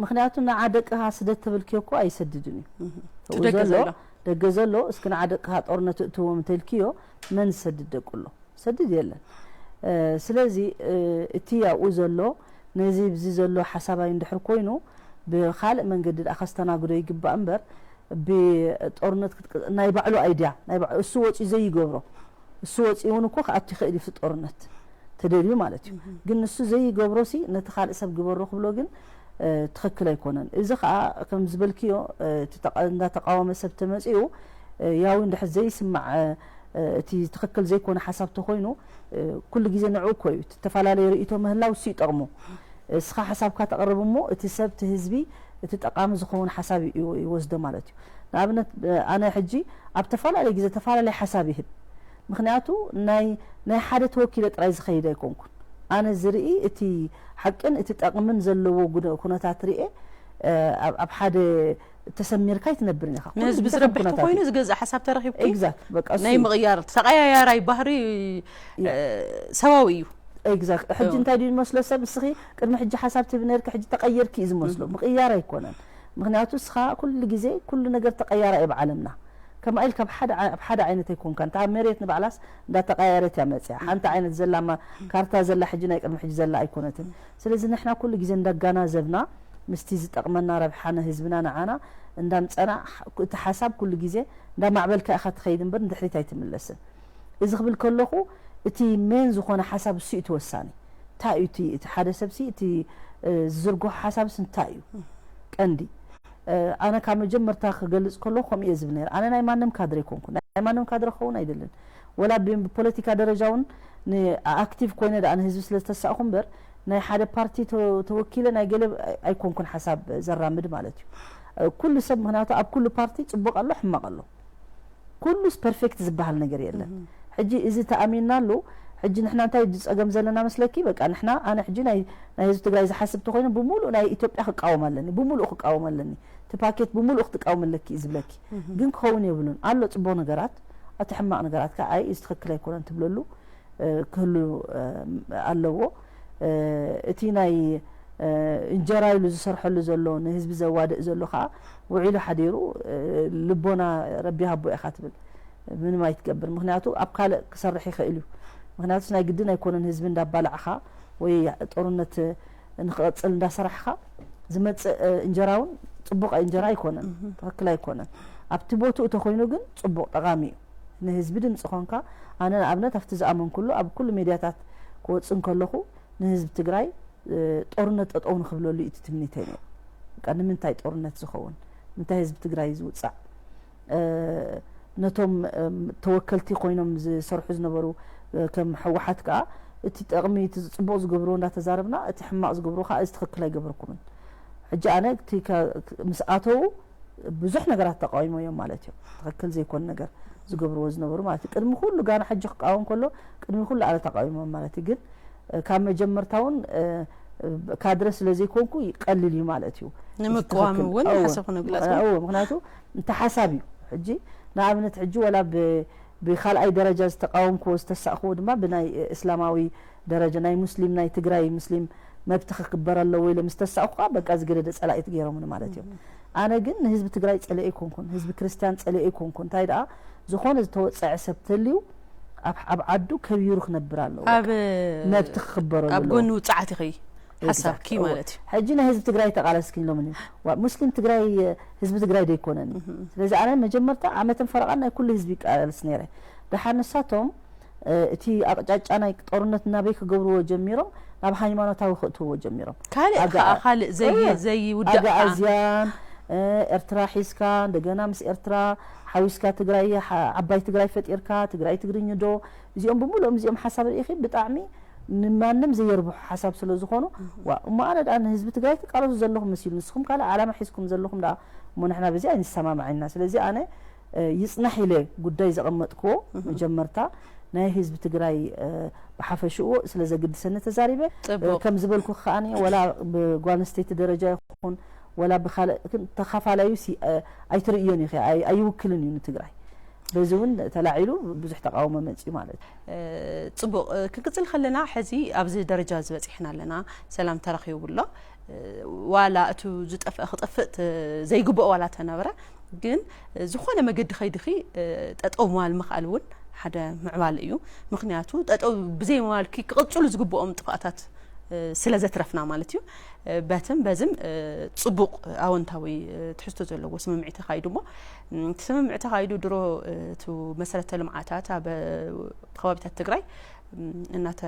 ምክንያቱ ንዓ ደቅኻ ስደድ ተበልክዮ እኮ ኣይሰድድን እዩ። ደገ ዘሎ እስኪ ንዓ ደቅኻ ጦርነት እእትዎም እንተልክዮ መን ዝሰድድ ደቁ ኣሎ? ሰድድ የለን። ስለዚ እቲ ኣብኡ ዘሎ ነዚ ብዚ ዘሎ ሓሳባይ እንድሕር ኮይኑ ብካልእ መንገዲ ደኣ ከስተናግዶ ይግባእ እምበር ብጦርነት ናይ ባዕሉ ኣይድያ እሱ ወፂኡ ዘይገብሮ እሱ ወፂኡ እውን እኮ ክኣቱ ይኽእል እዩ ጦርነት ተደልዩ ማለት እዩ። ግን ንሱ ዘይገብሮ ሲ ነቲ ካልእ ሰብ ግበሮ ክብሎ ግን ትኽክል ኣይኮነን። እዚ ከዓ ከም ዝበልክዮ እንዳተቃወመ ሰብ ተመፂኡ ያው እንድሕር ዘይስማዕ እቲ ትኽክል ዘይኮነ ሓሳብ ተኮይኑ ኩሉ ግዜ ንዕኡ እኮ እዩ። እቲ ተፈላለየ ርእይቶ ምህላው እሱ ይጠቕሙ። እስኻ ሓሳብካ ተቕርብ እሞ እቲ ሰብ እቲ ህዝቢ እቲ ጠቓሚ ዝኸውን ሓሳብ ይወስዶ ማለት እዩ። ንኣብነት ኣነ ሕጂ ኣብ ተፈላለየ ግዜ ተፈላለየ ሓሳብ ይህብ። ምክንያቱ ናይ ናይ ሓደ ተወኪለ ጥራይ ዝኸይድ ኣይኮንኩን። ኣነ ዝርኢ እቲ ሓቅን እቲ ጠቕምን ዘለዎ ኩነታት ርኤ ኣብ ሓደ ተሰሚርካ ኣይትነብርን ኢኻ። ንህዝቢ ዝረብሕ ተኮይኑ ዝገዝእ ሓሳብ ተረኺብኩም ናይ ምቕያር ተቐያያራይ ባህሪ ሰብኣዊ እዩ። ኤግዛክት ሕጂ እንታይ ድዩ ዝመስሎ ሰብ እስኺ ቅድሚ ሕጂ ሓሳብ ትህቢ ነርኪ ሕጂ ተቐየርኪ እዩ ዝመስሎ። ምቕያር ኣይኮነን። ምክንያቱ እስኻ ኩሉ ግዜ ኩሉ ነገር ተቐያራ እዩ ብዓለምና። ከማ ኢልካ ኣብ ሓደ ዓይነት ኣይኮንካን። እታ መሬት ንባዕላስ እንዳተቐያየረት እያ መፅያ። ሓንቲ ዓይነት ዘላ ካርታ ዘላ ሕጂ ናይ ቅድሚ ሕጂ ዘላ ኣይኮነትን። ስለዚ ንሕና ኩሉ ግዜ እንዳጋናዘብና ምስቲ ዝጠቕመና ረብሓ ንህዝብና ንዓና እንዳምፀና እቲ ሓሳብ ኩሉ ግዜ እንዳማዕበልካ ኢኻ ትኸይድ እምበር ንድሕሪት ኣይትምለስን። እዚ ክብል ከለኹ እቲ ሜን ዝኾነ ሓሳብ እሱ እዩ ተወሳኒ። እንታይ እዩ እቲ ሓደ ሰብሲ እቲ ዝዝርግሖ ሓሳብስ እንታይ እዩ ቀንዲ? ኣነ ካብ መጀመርታ ክገልፅ ከለኹ ከምኡ እየ ዝብል ነይረ። ኣነ ናይ ማንም ካድረ ኣይኮንኩ። ናይ ማንም ካድረ ክኸውን ኣይደልን። ወላ ብፖለቲካ ደረጃ እውን ንኣክቲቭ ኮይነ ደኣ ንህዝቢ ስለ ዝተሳእኹ እምበር ናይ ሓደ ፓርቲ ተወኪለ ናይ ገለ ኣይኮንኩን ሓሳብ ዘራምድ ማለት እዩ። ኩሉ ሰብ ምክንያቱ ኣብ ኩሉ ፓርቲ ፅቡቕ ኣሎ ሕማቕ ኣሎ። ኩሉስ ፐርፌክት ዝበሃል ነገር የለን። ሕጂ እዚ ተኣሚንናሉ ሕጂ ንሕና እንታይ ጸገም ዘለና መስለኪ? በቃ ንሕና ኣነ ሕጂ ናይ ናይ ህዝቢ ትግራይ ዝሓስብ ተኮይነ ብሙሉእ ናይ ኢትዮጵያ ክቃወም ኣለኒ፣ ብሙሉእ ክቃወም ኣለኒ፣ እቲ ፓኬት ብሙሉእ ክትቃወም ኣለኪ እዩ ዝብለኪ። ግን ክኸውን የብሉን ኣሎ ጽቡቕ ነገራት፣ ኣቲ ሕማቕ ነገራት ከኣ ኣይ እዚ ትኽክል ኣይኮነን ትብለሉ ክህሉ ኣለዎ። እቲ ናይ እንጀራ ኢሉ ዝሰርሐሉ ዘሎ ንህዝቢ ዘዋድእ ዘሎ ከዓ ውዒሉ ሓዲሩ ልቦና ረቢ ሃቦ ኢኻ ትብል ምንም ኣይትገብር። ምክንያቱ ኣብ ካልእ ክሰርሕ ይኽእል እዩ። ምክንያቱስ ናይ ግድን ኣይኮነን ህዝቢ እንዳባላዕኻ ወይ ጦርነት ንክቐፅል እንዳሰራሕኻ ዝመፅእ እንጀራ እውን ፅቡቕ እንጀራ ኣይኮነን፣ ትኽክል ኣይኮነን። ኣብቲ ቦትኡ ተኮይኑ ግን ፅቡቕ ጠቓሚ እዩ። ንህዝቢ ድምፂ ኮንካ ኣነ ንኣብነት ኣብቲ ዝኣመንኩሉ ኣብ ኩሉ ሜድያታት ክወፅእ እንከለኹ ንህዝቢ ትግራይ ጦርነት ጠጠው ንክብለሉ እዩ እቲ ትምኒተይ ነይሩ። በቃ ንምንታይ ጦርነት ዝኸውን? ንምንታይ ህዝቢ ትግራይ ዝውፃዕ? ነቶም ተወከልቲ ኮይኖም ዝሰርሑ ዝነበሩ ከም ህወሓት ከዓ እቲ ጠቕሚ እቲ ፅቡቕ ዝገብርዎ እንዳተዛረብና እቲ ሕማቕ ዝገብርዎ ከዓ እዚ ትኽክል ኣይገበርኩምን። ሕጂ ኣነ ምስ ኣተው ብዙሕ ነገራት ተቃዊሞ እዮም ማለት እዮም። ትኽክል ዘይኮን ነገር ዝገብርዎ ዝነበሩ ማለት እዩ። ቅድሚ ኩሉ ጋና ሕጂ ክቃወም ከሎ ቅድሚ ኩሉ ኣነ ተቃዊሞ ማለት እዩ። ግን ካብ መጀመርታ እውን ካድረ ስለ ዘይኮንኩ ይቀልል እዩ ማለት እዩ። ንምቅዋም እውን ሓሰብኩ ንምግላፅ ምክንያቱ እንተ ሓሳብ እዩ። ሕጂ ንኣብነት ሕጂ ወላ ብካልኣይ ደረጃ ዝተቃወምክዎ ዝተሳእክዎ ድማ ብናይ እስላማዊ ደረጃ ናይ ሙስሊም ናይ ትግራይ ሙስሊም መብት ክክበር ኣለዎ ኢሎም ዝተሳእኩ ከዓ በቃ ዝገደደ ፀላኢት ገይሮምኒ ማለት እዮም። ኣነ ግን ንህዝቢ ትግራይ ፀሊኦ ኣይኮንኩን፣ ህዝቢ ክርስትያን ፀሊኦ ኣይኮንኩን። እንታይ ደኣ ዝኾነ ዝተወፀዐ ሰብ ተልዩ ኣብ ዓዱ ከቢሩ ክነብር ኣለዎ። መብት ክክበረሉ ኣብ ጎኒ ውፅዓት ኢኺ ሓሳብኪ ማለት እዩ። ሕጂ ናይ ህዝቢ ትግራይ ተቃለስኪ ኢሎምኒ። ሙስሊም ትግራይ ህዝቢ ትግራይ ዶ ኣይኮነን? ስለዚ ኣነ መጀመርታ ዓመትን ፈረቓን ናይ ኩሉ ህዝቢ ይቃለስ ነይረ። ደሓር ንሳቶም እቲ ኣቕጫጫ ናይ ጦርነት ናበይ ክገብርዎ ጀሚሮም ናብ ሃይማኖታዊ ክእትውዎ ጀሚሮም። ካልእ ከዓ ካልእ ዘይውዳእ ኣግኣዝያን ኤርትራ ሒዝካ እንደገና ምስ ኤርትራ ሓዊስካ ትግራይ ዓባይ ትግራይ ፈጢርካ ትግራይ ትግርኝ ዶ እዚኦም ብምሉኦም እዚኦም ሓሳብ ርኢኺ ብጣዕሚ ንማንም ዘየርብሑ ሓሳብ ስለ ዝኾኑ ዋ እሞ ኣነ ደኣ ንህዝቢ ትግራይ ትቃለሱ ዘለኹም መሲሉ ንስኹም ካልእ ዓላማ ሒዝኩም ዘለኹም ደኣ እሞ ንሕና በዚ ኣይንሰማማዕ ኢና ስለዚ ኣነ ይጽናሕ ኢለ ጉዳይ ዘቐመጥክዎ መጀመርታ ናይ ህዝቢ ትግራይ ብሓፈሽኡ ስለ ዘግድሰኒ ተዛሪበ ከም ዝበልኩ ከኣ ወላ ብጓል ኣንስተይቲ ደረጃ ይኹን ወላ ብካልእ ተኻፋላዩ ኣይትርእዮን ኢኺ ኣይውክልን እዩ ንትግራይ በዚ እውን ተላዒሉ ብዙሕ ተቃውሞ መፅዩ ማለት እዩ። ፅቡቅ ክንቅፅል ከለና ሕዚ ኣብዚ ደረጃ ዝበፂሕና ኣለና ሰላም ተረኪቡ ኣሎ ዋላ እቱ ዝጠፍአ ክጠፍእ ዘይግብኦ ዋላ ተነበረ ግን ዝኾነ መገዲ ከይድኺ ጠጠው ምባል ምኽኣል እውን ሓደ ምዕባል እዩ ምክንያቱ ጠጠው ብዘይ ምባልኪ ክቕፅሉ ዝግብኦም ጥፍኣታት ስለ ዘትረፍና ማለት እዩ በትም በዝም ፅቡቕ ኣወንታዊ ትሕዝቶ ዘለዎ ስምምዒ ተኻይዱ እሞ እቲ ስምምዒ ተኻይዱ ድሮ እቲ መሰረተ ልምዓታት ኣብ ከባቢታት ትግራይ እናተ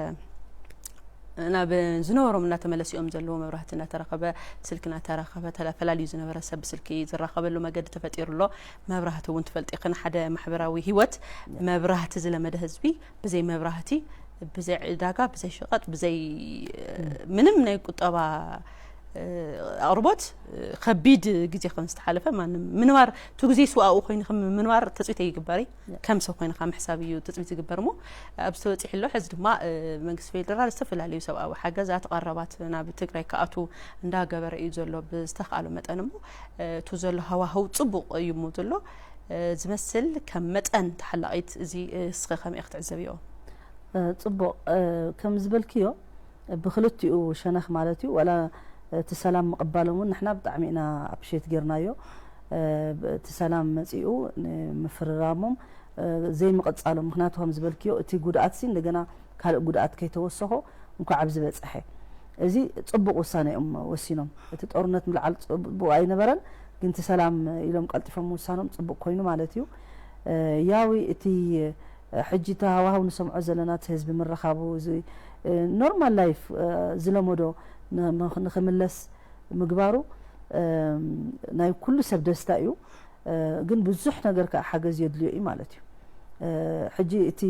ናብ ዝነበሮም እናተመለሲኦም ዘለዎ መብራህቲ እናተረኸበ ስልኪ እናተረኸበ ተፈላልዩ ዝነበረ ሰብ ብስልኪ ዝራኸበሉ መገዲ ተፈጢሩ ኣሎ መብራህቲ እውን ትፈልጢ ክን ሓደ ማሕበራዊ ህይወት መብራህቲ ዝለመደ ህዝቢ ብዘይ መብራህቲ ብዘይ ዕዳጋ ብዘይ ሸቐጥ ብዘይ ምንም ናይ ቁጠባ ኣቕርቦት ከቢድ ግዜ ከም ዝተሓለፈ ማንም ምንባር እቲ ግዜ ስዋኡ ኮይኑ ከም ምንባር ተፅቢት ኣይግበሪ ከም ሰብ ኮይንካ ምሕሳብ እዩ ተፅቢት ዝግበር እሞ ኣብ ዝተበፂሑ ኣሎ ሕዚ ድማ መንግስቲ ፌደራል ዝተፈላለዩ ሰብኣዊ ሓገዛት ቀረባት ናብ ትግራይ ክኣቱ እንዳገበረ እዩ ዘሎ ብዝተኽኣሎ መጠን እሞ እቱ ዘሎ ሃዋህው ፅቡቕ እዩ እሞ ዘሎ ዝመስል ከም መጠን ተሓላቒት እዚ እስኸ ከመይ ክትዕዘብዮ ፅቡቕ ከም ዝበልክዮ ብክልቲኡ ሸነኽ ማለት እዩ ዋላ እቲ ሰላም ምቕባሎም እውን ንሕና ብጣዕሚ ኢና ኣፕሪሼት ጌርናዮ እቲ ሰላም መፂኡ ንምፍርራሞም ዘይምቕፃሎም ምክንያቱ ከም ዝበልክዮ እቲ ጉድኣት ሲ እንደገና ካልእ ጉድኣት ከይተወሰኾ እንኳዕ ኣብዚ በፀሐ እዚ ፅቡቕ ውሳነ እዮም ወሲኖም እቲ ጦርነት ምልዓል ፅቡቕ ኣይነበረን ግን እቲ ሰላም ኢሎም ቀልጢፎም ምውሳኖም ፅቡቕ ኮይኑ ማለት እዩ ያዊ እቲ ሕጂ እቲ ሃዋህው ንሰምዖ ዘለና እቲ ህዝቢ ምረኻቡ እዚ ኖርማል ላይፍ ዝለመዶ ንክምለስ ምግባሩ ናይ ኩሉ ሰብ ደስታ እዩ ግን ብዙሕ ነገር ከዓ ሓገዝ የድልዮ እዩ ማለት እዩ ሕጂ እቲ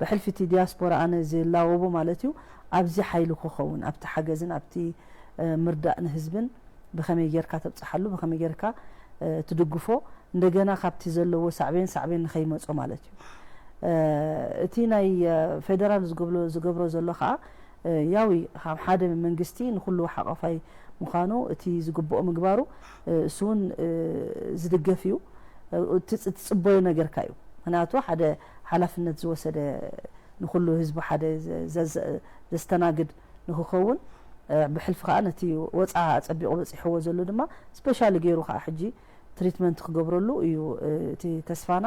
ብሕልፊ እቲ ዲያስፖራ ኣነ ዝላወቦ ማለት እዩ ኣብዚ ሓይሊ ክኸውን ኣብቲ ሓገዝን ኣብቲ ምርዳእ ንህዝብን ብኸመይ ጌርካ ተብፅሓሉ ብኸመይ ጌርካ ትድግፎ እንደገና ካብቲ ዘለዎ ሳዕቤን ሳዕቤን ንኸይመፆ ማለት እዩ እቲ ናይ ፌደራል ዝገብሮ ዘሎ ከዓ ያዊ ካብ ሓደ መንግስቲ ንኩሉ ሓቆፋይ ምዃኑ እቲ ዝግብኦ ምግባሩ እሱ እውን ዝድገፍ እዩ እቲ ትፅበዮ ነገርካ እዩ ምክንያቱ ሓደ ሓላፍነት ዝወሰደ ንኩሉ ህዝቢ ሓደ ዘስተናግድ ንክኸውን ብሕልፊ ከዓ ነቲ ወፃ ኣፀቢቑ በፂሕዎ ዘሎ ድማ ስፔሻሊ ገይሩ ከዓ ሕጂ ትሪትመንት ክገብረሉ እዩ እቲ ተስፋና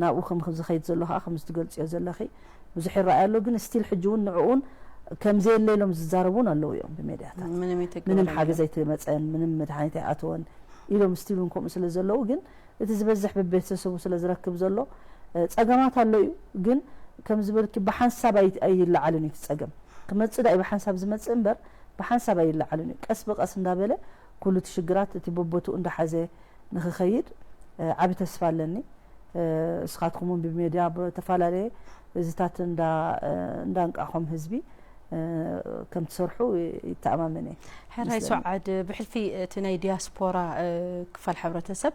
ናብኡ ከም ዝኸይድ ዘሎ ከዓ ከም ዝትገልፅዮ ዘለኺ ብዙሕ ይረኣይ ኣሎ ግን ስቲል ሕጂ እውን ንዕኡን ከም ዘየለ ኢሎም ዝዛረቡ እውን ኣለዉ እዮም ብሜድያታት ምንም ሓገዝ ኣይትመፀን ምንም መድሓኒት ኣይኣተወን ኢሎም ስቲል እውን ከምኡ ስለ ዘለዉ ግን እቲ ዝበዝሕ ብቤተሰቡ ስለ ዝረክብ ዘሎ ፀገማት ኣሎ እዩ ግን ከም ዝበልኪ ብሓንሳብ ኣይለዓልን እዩ ፀገም ክመፅእ ዳይ ብሓንሳብ ዝመፅእ እምበር ብሓንሳብ ኣይለዓልን እዩ ቀስ ብቀስ እንዳበለ ኩሉ እቲ ሽግራት እቲ በቦትኡ እንዳሓዘ ንክኸይድ ዓቢ ተስፋ ኣለኒ እስኻትኩም እውን ብሜድያ ብተፈላለየ እዚታት እንዳንቃኹም ህዝቢ ከም ትሰርሑ ይተኣማመን እየ ሕራይ ሶዓድ ብሕልፊ እቲ ናይ ዲያስፖራ ክፋል ሕብረተሰብ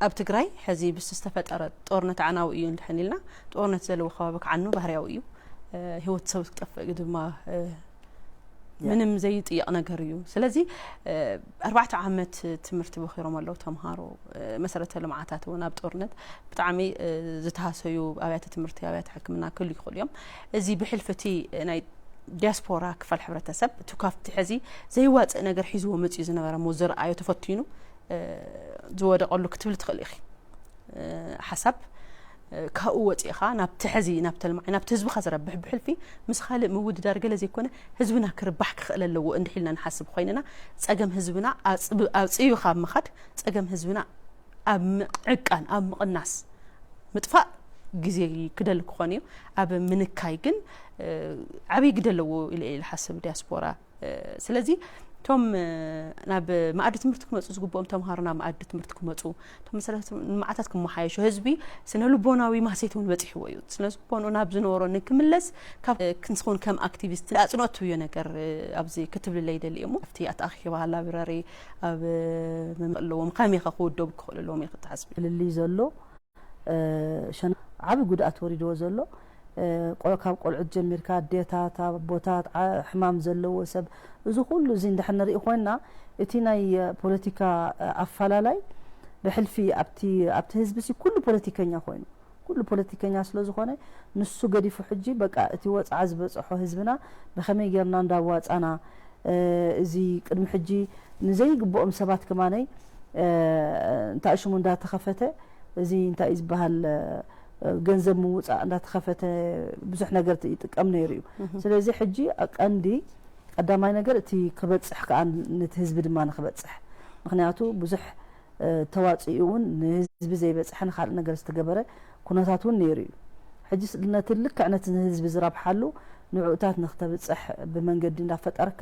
ኣብ ትግራይ ሕዚ ብስ ዝተፈጠረ ጦርነት ዓናዊ እዩ እንድሕን ኢልና ጦርነት ዘለዎ ከባቢ ክዓኑ ባህርያዊ እዩ ህይወት ሰብ ክጠፍእ ድማ ምንም ዘይጥየቕ ነገር እዩ ስለዚ ኣርባዕተ ዓመት ትምህርቲ ቦኪሮም ኣለዉ ተምሃሮ መሰረተ ልምዓታት እውን ኣብ ጦርነት ብጣዕሚ ዝተሃሰዩ ኣብያተ ትምህርቲ ኣብያተ ሕክምና ክህሉ ይኽእሉ እዮም እዚ ብሕልፊ እቲ ናይ ዲያስፖራ ክፋል ሕብረተሰብ እቲ ካብቲ ሕዚ ዘይዋፅእ ነገር ሒዝዎ መፅኡ ዝነበረ ሞ ዝረኣዮ ተፈቲኑ ዝወደቀሉ ክትብል ትኽእል ኢኺ ሓሳብ ካብኡ ወፂእኻ ናብቲ ሕዚ ናብቲ ልምዓይ ናብቲ ህዝብኻ ዝረብሕ ብሕልፊ ምስ ካልእ ምውድዳር ገለ ዘይኮነ ህዝብና ክርባሕ ክኽእል ኣለዎ እንድሒልና ንሓስብ ኮይንና ፀገም ህዝብና ኣፅብዩ ካብ ምኻድ ፀገም ህዝብና ኣብ ምዕቃን ኣብ ምቕናስ ምጥፋእ ግዜ ክደሊ ክኾን እዩ ኣብ ምንካይ ግን ዓብይ ግደ ኣለዎ ኢለ ኢለ ሓስብ ዲያስፖራ ስለዚ እቶም ናብ መኣዲ ትምህርቲ ክመፁ ዝግብኦም ተምሃሮ ናብ መኣዲ ትምህርቲ ክመፁ፣ እቶም መሰረተ ልምዓታት ክመሓየሹ፣ ህዝቢ ስነ ልቦናዊ ማህሰይቲ እውን በፂሕዎ እዩ። ስነ ልቦንኡ ናብ ዝነበሮ ንክምለስ ካብ ክንስኹን ከም ኣክቲቪስት ኣፅንኦት ትብዮ ነገር ኣብዚ ክትብልለይ ይደሊ እሞ ኣብቲ ኣተኣኺባ ላብረሪ ኣብ ኣለዎም ከመይ ከ ክውደቡ ክኽእሉ ኣለዎም ኢልክ ትሓስቢ? ልልይ ዘሎ ሸነ ዓቢ ጉድኣት ወሪድዎ ዘሎ ካብ ቆልዑት ጀሚርካ ኣዴታት ኣቦታት ሕማም ዘለዎ ሰብ እዚ ኩሉ እዚ እንድሕር ንርኢ ኮይንና እቲ ናይ ፖለቲካ ኣፈላላይ ብሕልፊ ኣብቲ ኣብቲ ህዝቢ ሲ ኩሉ ፖለቲከኛ ኮይኑ ኩሉ ፖለቲከኛ ስለ ዝኾነ ንሱ ገዲፉ ሕጂ በቃ እቲ ወጽዓ ዝበጽሖ ህዝብና ብኸመይ ጌርና እንዳዋጻና እዚ ቅድሚ ሕጂ ንዘይግብኦም ሰባት ከማነይ እንታይ ሽሙ እንዳተኸፈተ እዚ እንታይ እዩ ዝበሃል ገንዘብ ምውፃእ እንዳተኸፈተ ብዙሕ ነገር ይጥቀም ነይሩ እዩ። ስለዚ ሕጂ ቀንዲ ቀዳማይ ነገር እቲ ክበፅሕ ከዓ ነቲ ህዝቢ ድማ ንክበፅሕ ምክንያቱ ብዙሕ ተዋፂኡ እውን ንህዝቢ ዘይበፅሐ ንካልእ ነገር ዝተገበረ ኩነታት እውን ነይሩ እዩ። ሕጂ ነቲ ልክዕ ነቲ ንህዝቢ ዝረብሓሉ ንዕኡታት ንክተብፅሕ ብመንገዲ እንዳፈጠርካ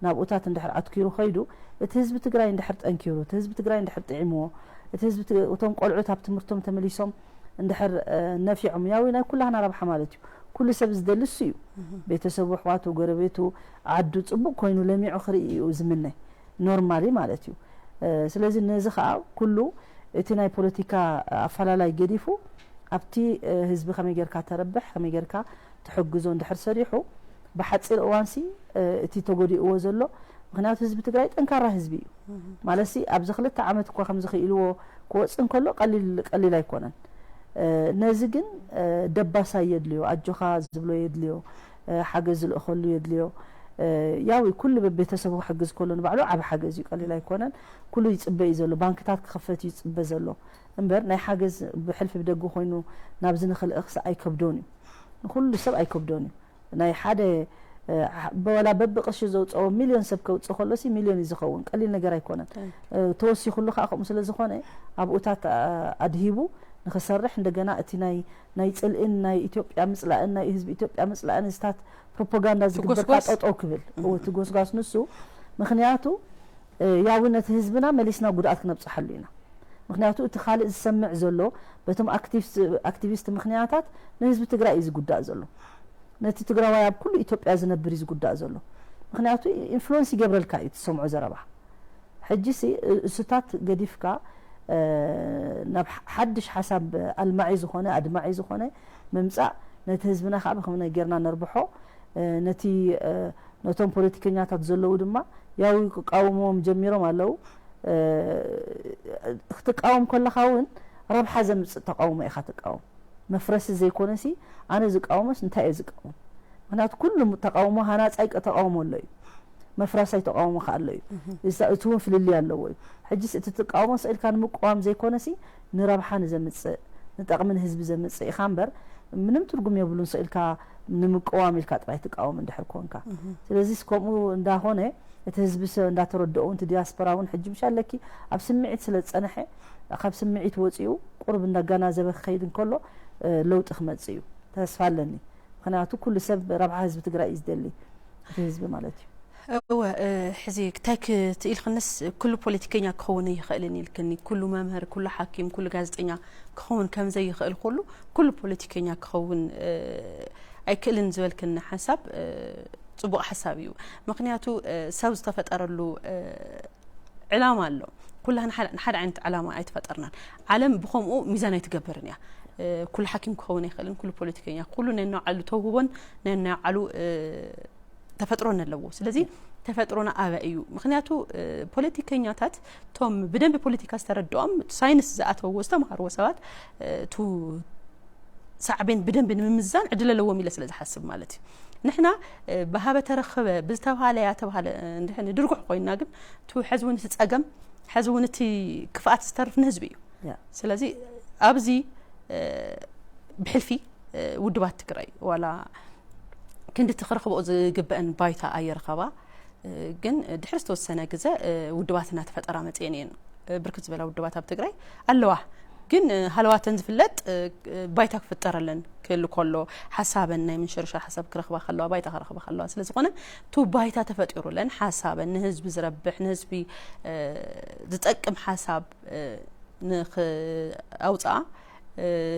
ናብኡታት እንድሕር ኣትኪሩ ከይዱ እቲ ህዝቢ ትግራይ እንድሕር ጠንኪሩ እቲ ህዝቢ ትግራይ እንድሕር ጥዒምዎ እቲ ህዝቢ እቶም ቆልዑት ኣብ ትምህርቶም ተመሊሶም እንድሕር ነፊዖም ያው ናይ ኩላህና ረብሓ ማለት እዩ። ኩሉ ሰብ ዝደሊ እሱ እዩ። ቤተሰቡ፣ ኣሕዋቱ፣ ጎረቤቱ፣ ዓዱ ፅቡቅ ኮይኑ ለሚዑ ክርኢ እዩ ዝምነ normally ማለት እዩ። ስለዚ ነዚ ከዓ ኩሉ እቲ ናይ ፖለቲካ ኣፈላላይ ገዲፉ ኣብቲ ህዝቢ ከመይ ጌርካ ተረብሕ ከመይ ጌርካ ትሕግዞ እንድሕር ሰሪሑ ብሓፂር እዋንሲ እቲ ተጎዲእዎ ዘሎ ምክንያቱ ህዝቢ ትግራይ ጠንካራ ህዝቢ እዩ። ማለትሲ ኣብዚ ክልተ ዓመት እኳ ከምዚ ክኢልዎ ክወፅ እንከሎ ቀሊል ቀሊል ኣይኮነን። ነዚ ግን ደባሳይ የድልዮ፣ ኣጆኻ ዝብሎ የድልዮ፣ ሓገዝ ዝልእኸሉ የድልዮ። ያው ኩሉ በቤተሰቡ ክሕግዝ ከሎ ንባዕሉ ዓቢ ሓገዝ እዩ፣ ቀሊል ኣይኮነን። ኩሉ ይፅበ እዩ ዘሎ፣ ባንክታት ክኸፈት እዩ ይፅበ ዘሎ። እምበር ናይ ሓገዝ ብሕልፊ ብደገ ኮይኑ ናብዚ ንክልእኽስ ኣይከብዶን እዩ፣ ንኩሉ ሰብ ኣይከብዶን እዩ። ናይ ሓደ በላ በብቅርሺ ዘውፀኦ ሚልዮን ሰብ ከውፅእ ከሎሲ ሚልዮን እዩ ዝኸውን፣ ቀሊል ነገር ኣይኮነን። ተወሲኹሉ ከዓ ከምኡ ስለ ዝኾነ ኣብኡታት ኣድሂቡ ንክሰርሕ እንደገና እቲ ናይ ናይ ፅልእን ናይ ኢትዮጵያ ምፅላእን ናይ ህዝቢ ኢትዮጵያ ምፅላእን እዚታት ፕሮፓጋንዳ ዝግበር ከዓ ጠጠው ክብል እቲ ጎስጓስ ንሱ ምክንያቱ ያው ነቲ ህዝብና መሊስና ጉድኣት ክነብፅሓሉ ኢና። ምክንያቱ እቲ ካልእ ዝሰምዕ ዘሎ በቶም ኣክቲቪስት ምክንያታት ንህዝቢ ትግራይ እዩ ዝጉዳእ ዘሎ። ነቲ ትግራዋይ ኣብ ኩሉ ኢትዮጵያ ዝነብር እዩ ዝጉዳእ ዘሎ። ምክንያቱ ኢንፍሉወንስ ይገብረልካ እዩ ትሰምዖ ዘረባ። ሕጂ ሲ እሱታት ገዲፍካ ናብ ሓድሽ ሓሳብ ኣልማዒ ዝኾነ ኣድማዒ ዝኾነ ምምፃእ ነቲ ህዝብና ከዓ ብከመይ ጌርና ነርብሖ ነቲ ነቶም ፖለቲከኛታት ዘለዉ ድማ ያው ክቃወምዎም ጀሚሮም ኣለዉ። ክትቃወም ከለኻ እውን ረብሓ ዘምፅእ ተቃውሞ ኢኻ ትቃወም። መፍረሲ ዘይኮነሲ ኣነ ዝቃወሞስ እንታይ እየ ዝቃወም? ምክንያቱ ኩሉ ተቃውሞ ሃናፃይ ተቃውሞ ኣሎ እዩ፣ መፍረሳይ ተቃውሞ ከዓ ኣሎ እዩ። እቲ እውን ፍልልይ ኣለዎ እዩ። ሕጂስ እቲ ትቃወሞ ስኢልካ ንምቅዋም ዘይኮነሲ ንረብሓ ንዘምፅእ ንጠቕሚ ንህዝቢ ዘምፅእ ኢኻ እምበር ምንም ትርጉም የብሉን ስኢልካ ንምቅዋም ኢልካ ጥራይ ትቃወም እንድሕር ኮንካ። ስለዚስ ከምኡ እንዳኾነ እቲ ህዝቢ እንዳተረድኦ እውን እቲ ዲያስፖራ እውን ሕጂ ምሽ ኣለኪ ኣብ ስምዒት ስለ ዝፀንሐ ካብ ስምዒት ወፂኡ ቁሩብ እንዳጋናዘበ ክኸይድ እንከሎ ለውጢ ክመፅእ እዩ ተስፋ ኣለኒ። ምክንያቱ ኩሉ ሰብ ረብሓ ህዝቢ ትግራይ እዩ ዝደሊ እቲ ህዝቢ ማለት እዩ። እወ ሕዚ ክታይ ክትኢልክንስ ኩሉ ፖለቲከኛ ክኸውን ኣይኽእልን ኢልክኒ፣ ኩሉ መምህር፣ ኩሉ ሓኪም፣ ኩሉ ጋዜጠኛ ክኸውን ከም ዘይኽእል ኩሉ ኩሉ ፖለቲከኛ ክኸውን ኣይክእልን ዝበልክኒ ሓሳብ ፅቡቕ ሓሳብ እዩ። ምክንያቱ ሰብ ዝተፈጠረሉ ዕላማ ኣሎ። ኩላህና ንሓደ ዓይነት ዕላማ ኣይተፈጠርናን። ዓለም ብኸምኡ ሚዛን ኣይትገብርን እያ። ኩሉ ሓኪም ክኸውን ኣይኽእልን፣ ኩሉ ፖለቲከኛ፣ ኩሉ ነናይባዕሉ ተውህቦን ነናይባዕሉ ተፈጥሮን ኣለዎ። ስለዚ ተፈጥሮና ኣበይ እዩ? ምክንያቱ ፖለቲከኛታት እቶም ብደንቢ ፖለቲካ ዝተረድኦም ሳይንስ ዝኣተውዎ ዝተምሃርዎ ሰባት ቱ ሳዕቤን ብደንቢ ንምምዛን ዕድል ኣለዎም ኢለ ስለ ዝሓስብ ማለት እዩ። ንሕና ብሃበ ተረኸበ ብዝተባሃለ ያተባሃለ እንድሕር ንድርጉሕ ኮይንና ግን እቲ ሕዚ እውን እቲ ፀገም ሕዚ እውን እቲ ክፍኣት ዝተርፍ ንህዝቢ እዩ። ስለዚ ኣብዚ ብሕልፊ ውድባት ትግራይ ዋላ ክንድቲ ክረኽብኦ ዝግበአን ባይታ ኣይረኸባ። ግን ድሕሪ ዝተወሰነ ግዘ ውድባት እናተፈጠራ መፅኤን እየን። ብርክት ዝበላ ውድባት ኣብ ትግራይ ኣለዋ። ግን ሃለዋተን ዝፍለጥ ባይታ ክፍጠረለን ክእል ከሎ ሓሳበን ናይ ምንሽርሻር ሓሳብ ክረኽባ ከለዋ ባይታ ክረኽባ ከለዋ ስለ ዝኾነ እቲ ባይታ ተፈጢሩለን ሓሳበን ንህዝቢ ዝረብሕ ንህዝቢ ዝጠቅም ሓሳብ ንኽኣውፅኣ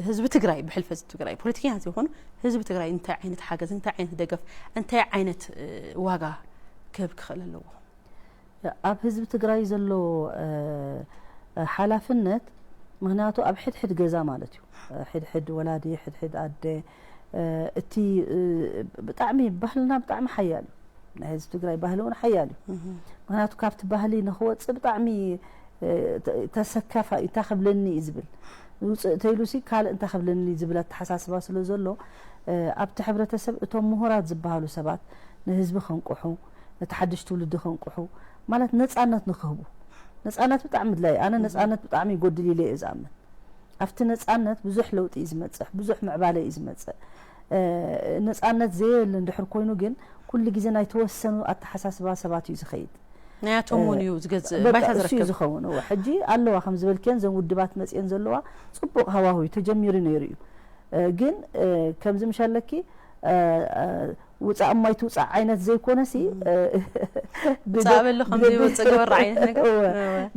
ህዝቢ ትግራይ ብሕልፈ ህዝቢ ትግራይ ፖለቲከኛ ዘይኮኑ ህዝቢ ትግራይ እንታይ ዓይነት ሓገዝ እንታይ ዓይነት ደገፍ እንታይ ዓይነት ዋጋ ክህብ ክኽእል ኣለዎ። ኣብ ህዝቢ ትግራይ ዘሎ ሓላፍነት ምክንያቱ ኣብ ሕድሕድ ገዛ ማለት እዩ። ሕድሕድ ወላዲ ሕድሕድ ኣደ እቲ ብጣዕሚ ባህልና ብጣዕሚ ሓያል እዩ። ናይ ህዝቢ ትግራይ ባህሊ እውን ሓያል እዩ። ምክንያቱ ካብቲ ባህሊ ንክወፅእ ብጣዕሚ ተሰካፋ እዩ። እንታይ ክብለኒ እዩ ዝብል ውፅእ ተይሉ ሲ ካልእ እንታይ ክብለኒ ዝብል ኣተሓሳስባ ስለ ዘሎ ኣብቲ ሕብረተሰብ እቶም ምሁራት ዝበሃሉ ሰባት ንህዝቢ ከንቅሑ ነቲ ሓድሽ ትውልዲ ከንቅሑ ማለት ነፃነት ንክህቡ ነፃነት ብጣዕሚ ድላይ ኣነ ነፃነት ብጣዕሚ ይጎድል ኢለ እየ ዝኣምን። ኣብቲ ነፃነት ብዙሕ ለውጢ እዩ ዝመፅእ፣ ብዙሕ ምዕባለ እዩ ዝመፅእ። ነፃነት ዘየለ እንድሕር ኮይኑ ግን ኩሉ ግዜ ናይ ተወሰኑ ኣተሓሳስባ ሰባት እዩ ዝኸይድ። ናያቶም እውን እዩ ዝገዝእ ባይታ ዝረክብ ዝኸውን። ሕጂ ኣለዋ ከም ዝበልክየን ዘን ውድባት መፅየን ዘለዋ ፅቡቅ ሃዋሁ እዩ ተጀሚሩ ነይሩ እዩ። ግን ከምዚ ምሻለኪ ውፃእ እማይ ትውፃእ ዓይነት ዘይኮነ ሲ ውፃእ በሉ ከም ዘይወፅእ ግበር ዓይነት ነገር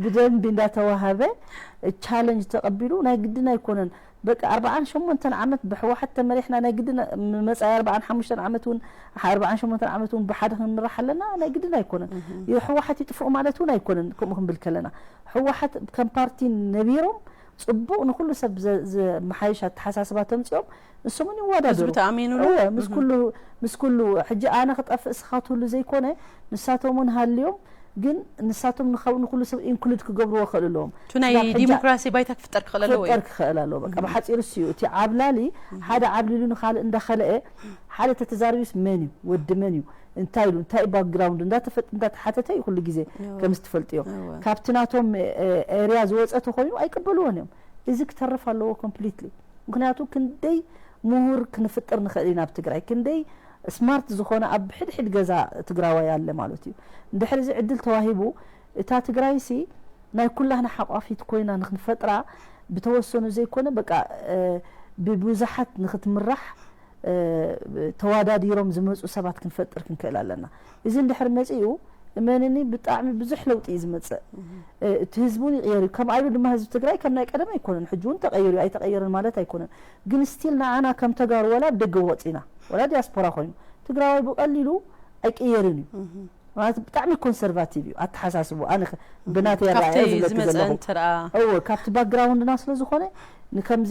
ብደንቢ እንዳተዋሃበ ቻለንጅ ተቐቢሉ ናይ ግድን ኣይኮነን። በቃ ኣርባዓን ሸሞንተን ዓመት ብሕወሓት ተመሪሕና ናይ ግድን መፃኢ ኣርባዓን ሓሙሽተን ዓመት እውን ኣርባዓን ሸሞንተን ዓመት እውን ብሓደ ክንምራሕ ኣለና ናይ ግድን ኣይኮነን። ህወሓት ይጥፍኡ ማለት እውን ኣይኮነን። ከምኡ ክንብል ከለና ህወሓት ከም ፓርቲ ነቢሮም ፅቡቕ ንኩሉ ሰብ ዘመሓይሽ ኣተሓሳስባ ተምፅኦም ንሶምን ይወዳደሩ። ምስ ኩሉ ሕጂ ኣነ ክጠፍእ ስኻ ትህሉ ዘይኮነ ንሳቶም እውን ሃልዮም ግን ንሳቶም ንካብኡ ንኩሉ ሰብ ኢንክሉድ ክገብርዎ ክእል ኣለዎም። እቲ ናይ ዲሞክራሲ ባይታ ክፍጠር ክኽእል ኣለዎ። ክፍጠር ክኽእል ኣለዎ። በቃ ብሓፂሩ እሱ እዩ። እቲ ዓብላሊ ሓደ ዓብሊሉ ንካልእ እንዳኸለአ ሓደ ተተዛሪቡስ መን እዩ ወዲ መን እዩ እንታይ ኢሉ እንታይ ባክግራውንድ እንዳተፈጥ እንዳተሓተተ እዩ ኩሉ ግዜ ከምዚ ትፈልጥዮ። ካብቲ ናቶም ኤርያ ዝወፀ ተኮይኑ ኣይቅበልዎን እዮም። እዚ ክተርፍ ኣለዎ ኮምፕሊትሊ። ምክንያቱ ክንደይ ምሁር ክንፍጥር ንኽእል ኢና ኣብ ትግራይ ክንደይ ስማርት ዝኾነ ኣብ ሕድሕድ ገዛ ትግራዋይ ኣለ ማለት እዩ። እንድሕር እዚ ዕድል ተዋሂቡ እታ ትግራይ ሲ ናይ ኩላህና ሓቋፊት ኮይና ንክንፈጥራ ብተወሰኑ ዘይኮነ በቃ ብብዙሓት ንክትምራሕ ተዋዳዲሮም ዝመፁ ሰባት ክንፈጥር ክንክእል ኣለና። እዚ እንድሕር መፂኡ እመንኒ ብጣዕሚ ብዙሕ ለውጢ እዩ ዝመፅእ። እቲ ህዝቢ እውን ይቕየር እዩ። ከምኣ ኢሉ ድማ ህዝቢ ትግራይ ከም ናይ ቀደም ኣይኮነን። ሕጂ እውን ተቐይሩ እዩ ኣይተቐየረን ማለት ኣይኮነን። ግን ስቲል ንዓና ከም ተጋሩ ወላ ኣብ ደገ ወፂና ወላ ዲያስፖራ ኮይኑ ትግራዋይ ብቐሊሉ ኣይቅየርን እዩ። ማለት ብጣዕሚ ኮንሰርቫቲቭ እዩ ኣተሓሳስቡ ኣነ ብናተይ ኣረኣያ ዝብለኪ ዘለኹ እወ ካብቲ ባክግራውንድና ስለ ዝኾነ ንከምዚ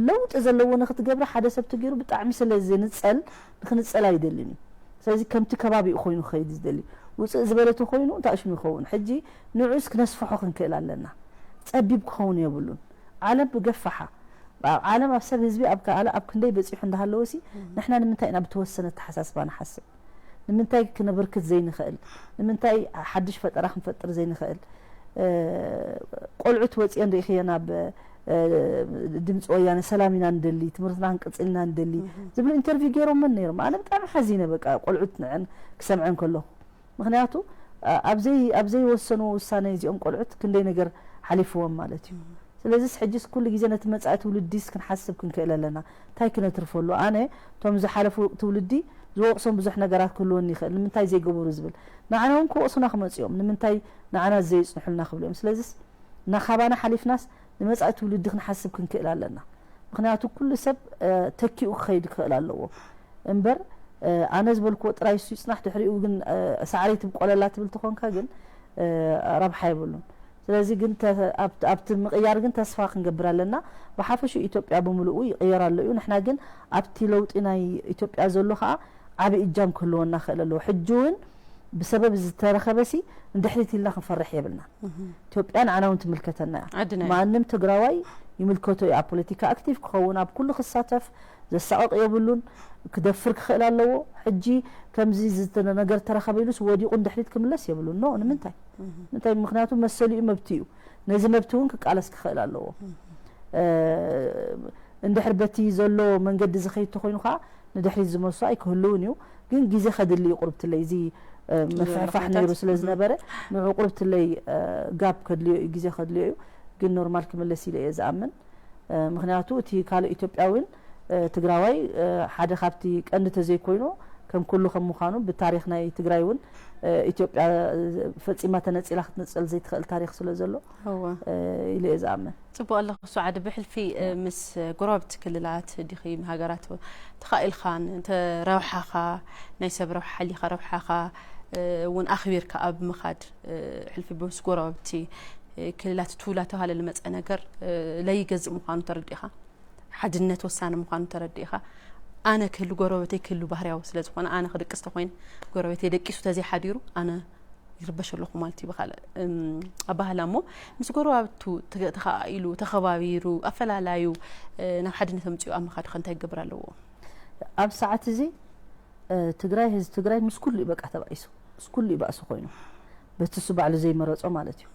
ለውጢ ዘለዎ ንክትገብሪ ሓደ ሰብ ተገይሩ ብጣዕሚ ስለ ዝንፀል ንክንፀል ኣይደልን እዩ። ስለዚ ከምቲ ከባቢኡ ኮይኑ ክኸይድ ዝደሊ ውፅእ ዝበለ ተኮይኑ እንታይ ሽሙ ይኸውን ሕጂ ንዑስ ክነስፍሖ ክንክእል ኣለና። ፀቢብ ክኸውን የብሉን። ዓለም ብገፋሓ ኣብ ዓለም ኣብ ሰብ ህዝቢ ኣብ ከኣለ ኣብ ክንደይ በፂሑ እንዳሃለወ ሲ ንሕና ንምንታይ ኢና ብተወሰነ ኣተሓሳስባ ንሓስብ? ንምንታይ ክነበርክት ዘይንኽእል? ንምንታይ ሓድሽ ፈጠራ ክንፈጥር ዘይንኽእል? ቆልዑት ወፂአን ርኢኽየን ኣብ ድምፂ ወያነ ሰላም ኢና ንደሊ ትምህርትና ክንቅፅል ኢና ንደሊ ዝብል ኢንተርቪው ገይሮመን ነይሮም። ኣነ ብጣዕሚ ሓዚነ በቃ ቆልዑት ንዐን ክሰምዐን ከለኹ ምክንያቱ ኣብ ዘይወሰንዎ ውሳነ እዚኦም ቆልዑት ክንደይ ነገር ሓሊፍዎም ማለት እዩ። ስለዚስ ሕጂስ ኩሉ ግዜ ነቲ መፃኢ ትውልዲስ ክንሓስብ ክንክእል ኣለና። እንታይ ክነትርፈሉ? ኣነ እቶም ዝሓለፉ ትውልዲ ዝወቕሶም ብዙሕ ነገራት ክህልወኒ ይኽእል። ንምንታይ ዘይገበሩ ዝብል ንዓና እውን ክወቕሱና ክመፅኦም ንምንታይ ንዓና ዘየፅንሑልና ክብሉ እዮም። ስለዚስ ናኻባና ሓሊፍናስ ንመፃኢ ትውልዲ ክንሓስብ ክንክእል ኣለና። ምክንያቱ ኩሉ ሰብ ተኪኡ ክኸይድ ክኽእል ኣለዎ እምበር ኣነ ዝበልክዎ ጥራይ እሱ ይፅናሕ ድሕሪኡ ግን ሳዕሪ ትብቆለላ ትብል ተኾንካ ግን ረብሓ የብሉን። ስለዚ ግን ኣብቲ ምቕያር ግን ተስፋ ክንገብር ኣለና። ብሓፈሹ ኢትዮጵያ ብምልኡ ይቕየር ኣሎ እዩ። ንሕና ግን ኣብቲ ለውጢ ናይ ኢትዮጵያ ዘሎ ከዓ ዓብዪ እጃም ክህልወና ክእል ኣለዎ። ሕጂ እውን ብሰበብ ዝተረኸበ ሲ ንድሕሪት ኢልና ክንፈርሕ የብልና። ኢትዮጵያ ንዓና እውን ትምልከተና እያ። ማንም ትግራዋይ ይምልከቶ እዩ። ኣብ ፖለቲካ ኣክቲቭ ክኸውን ኣብ ኩሉ ክሳተፍ ዘሳቕቕ የብሉን። ክደፍር ክኽእል ኣለዎ። ሕጂ ከምዚ ነገር ተረኸበ ኢሉስ ወዲቑ ንድሕሪት ክምለስ የብሉን። ኖ ንምንታይ? ምንታይ ምክንያቱ መሰሉ እዩ መብት እዩ። ነዚ መብት እውን ክቃለስ ክኽእል ኣለዎ። እንድሕር በቲ ዘሎ መንገዲ ዝኸይድ ተኮይኑ ከዓ ንድሕሪት ዝመልሶ ኣይክህልውን እዩ። ግን ግዜ ከድሊ እዩ ቁርብትለይ እዚ ምፍሕፋሕ ነይሩ ስለ ዝነበረ ንዑ ቁርብትለይ ጋፕ ከድልዮ እዩ ግዜ ከድልዮ እዩ። ግን ኖርማል ክምለስ ኢለ እየ ዝኣምን። ምክንያቱ እቲ ካልእ ኢትዮጵያዊን ትግራዋይ ሓደ ካብቲ ቀንዲ ተዘይኮይኑ ከም ኩሉ ከም ምዃኑ ብታሪኽ ናይ ትግራይ እውን ኢትዮጵያ ፈጺማ ተነጺላ ክትነጸል ዘይትኽእል ታሪኽ ስለ ዘሎ ኢለ እየ ዝኣምን። ጽቡቕ ኣለኹ ሱዓድ። ብሕልፊ ምስ ጎረባብቲ ክልላት ዲኺ ሃገራት ተኻኢልካን እንተ ረብሓኻ ናይ ሰብ ረብሓ ሓሊኻ ረብሓኻ እውን ኣኽቢርካ ኣብ ምኻድ ሕልፊ ምስ ጎረባብቲ ክልላት ትውላ ተባህለ ልመፀ ነገር ለይገዝእ ምዃኑ ተረዲእኻ ሓድነት ወሳኒ ምዃኑ ተረዲእኻ ኣነ ክህሉ ጎረበተይ ክህሉ ባህርያዊ ስለ ዝኾነ ኣነ ክድቅስ ተኮይነ ጎረበተይ ደቂሱ ተዘይሓዲሩ ኣነ ይርበሽ ኣለኹ ማለት እዩ ብካልእ ኣባህላ እሞ ምስ ጎረባብቱ ተኸኣኢሉ ተኸባቢሩ ኣፈላላዩ ናብ ሓድነት ኣምፅኡ ኣብ ምኻዱ ከ እንታይ ክገብር ኣለዎ ኣብ ሰዓት እዚ ትግራይ ህዝቢ ትግራይ ምስ ኩሉ እዩ በቃ ተባኢሱ ምስ ኩሉ እዩ ባእሱ ኮይኑ በቲ እሱ ባዕሉ ዘይመረፆ ማለት እዩ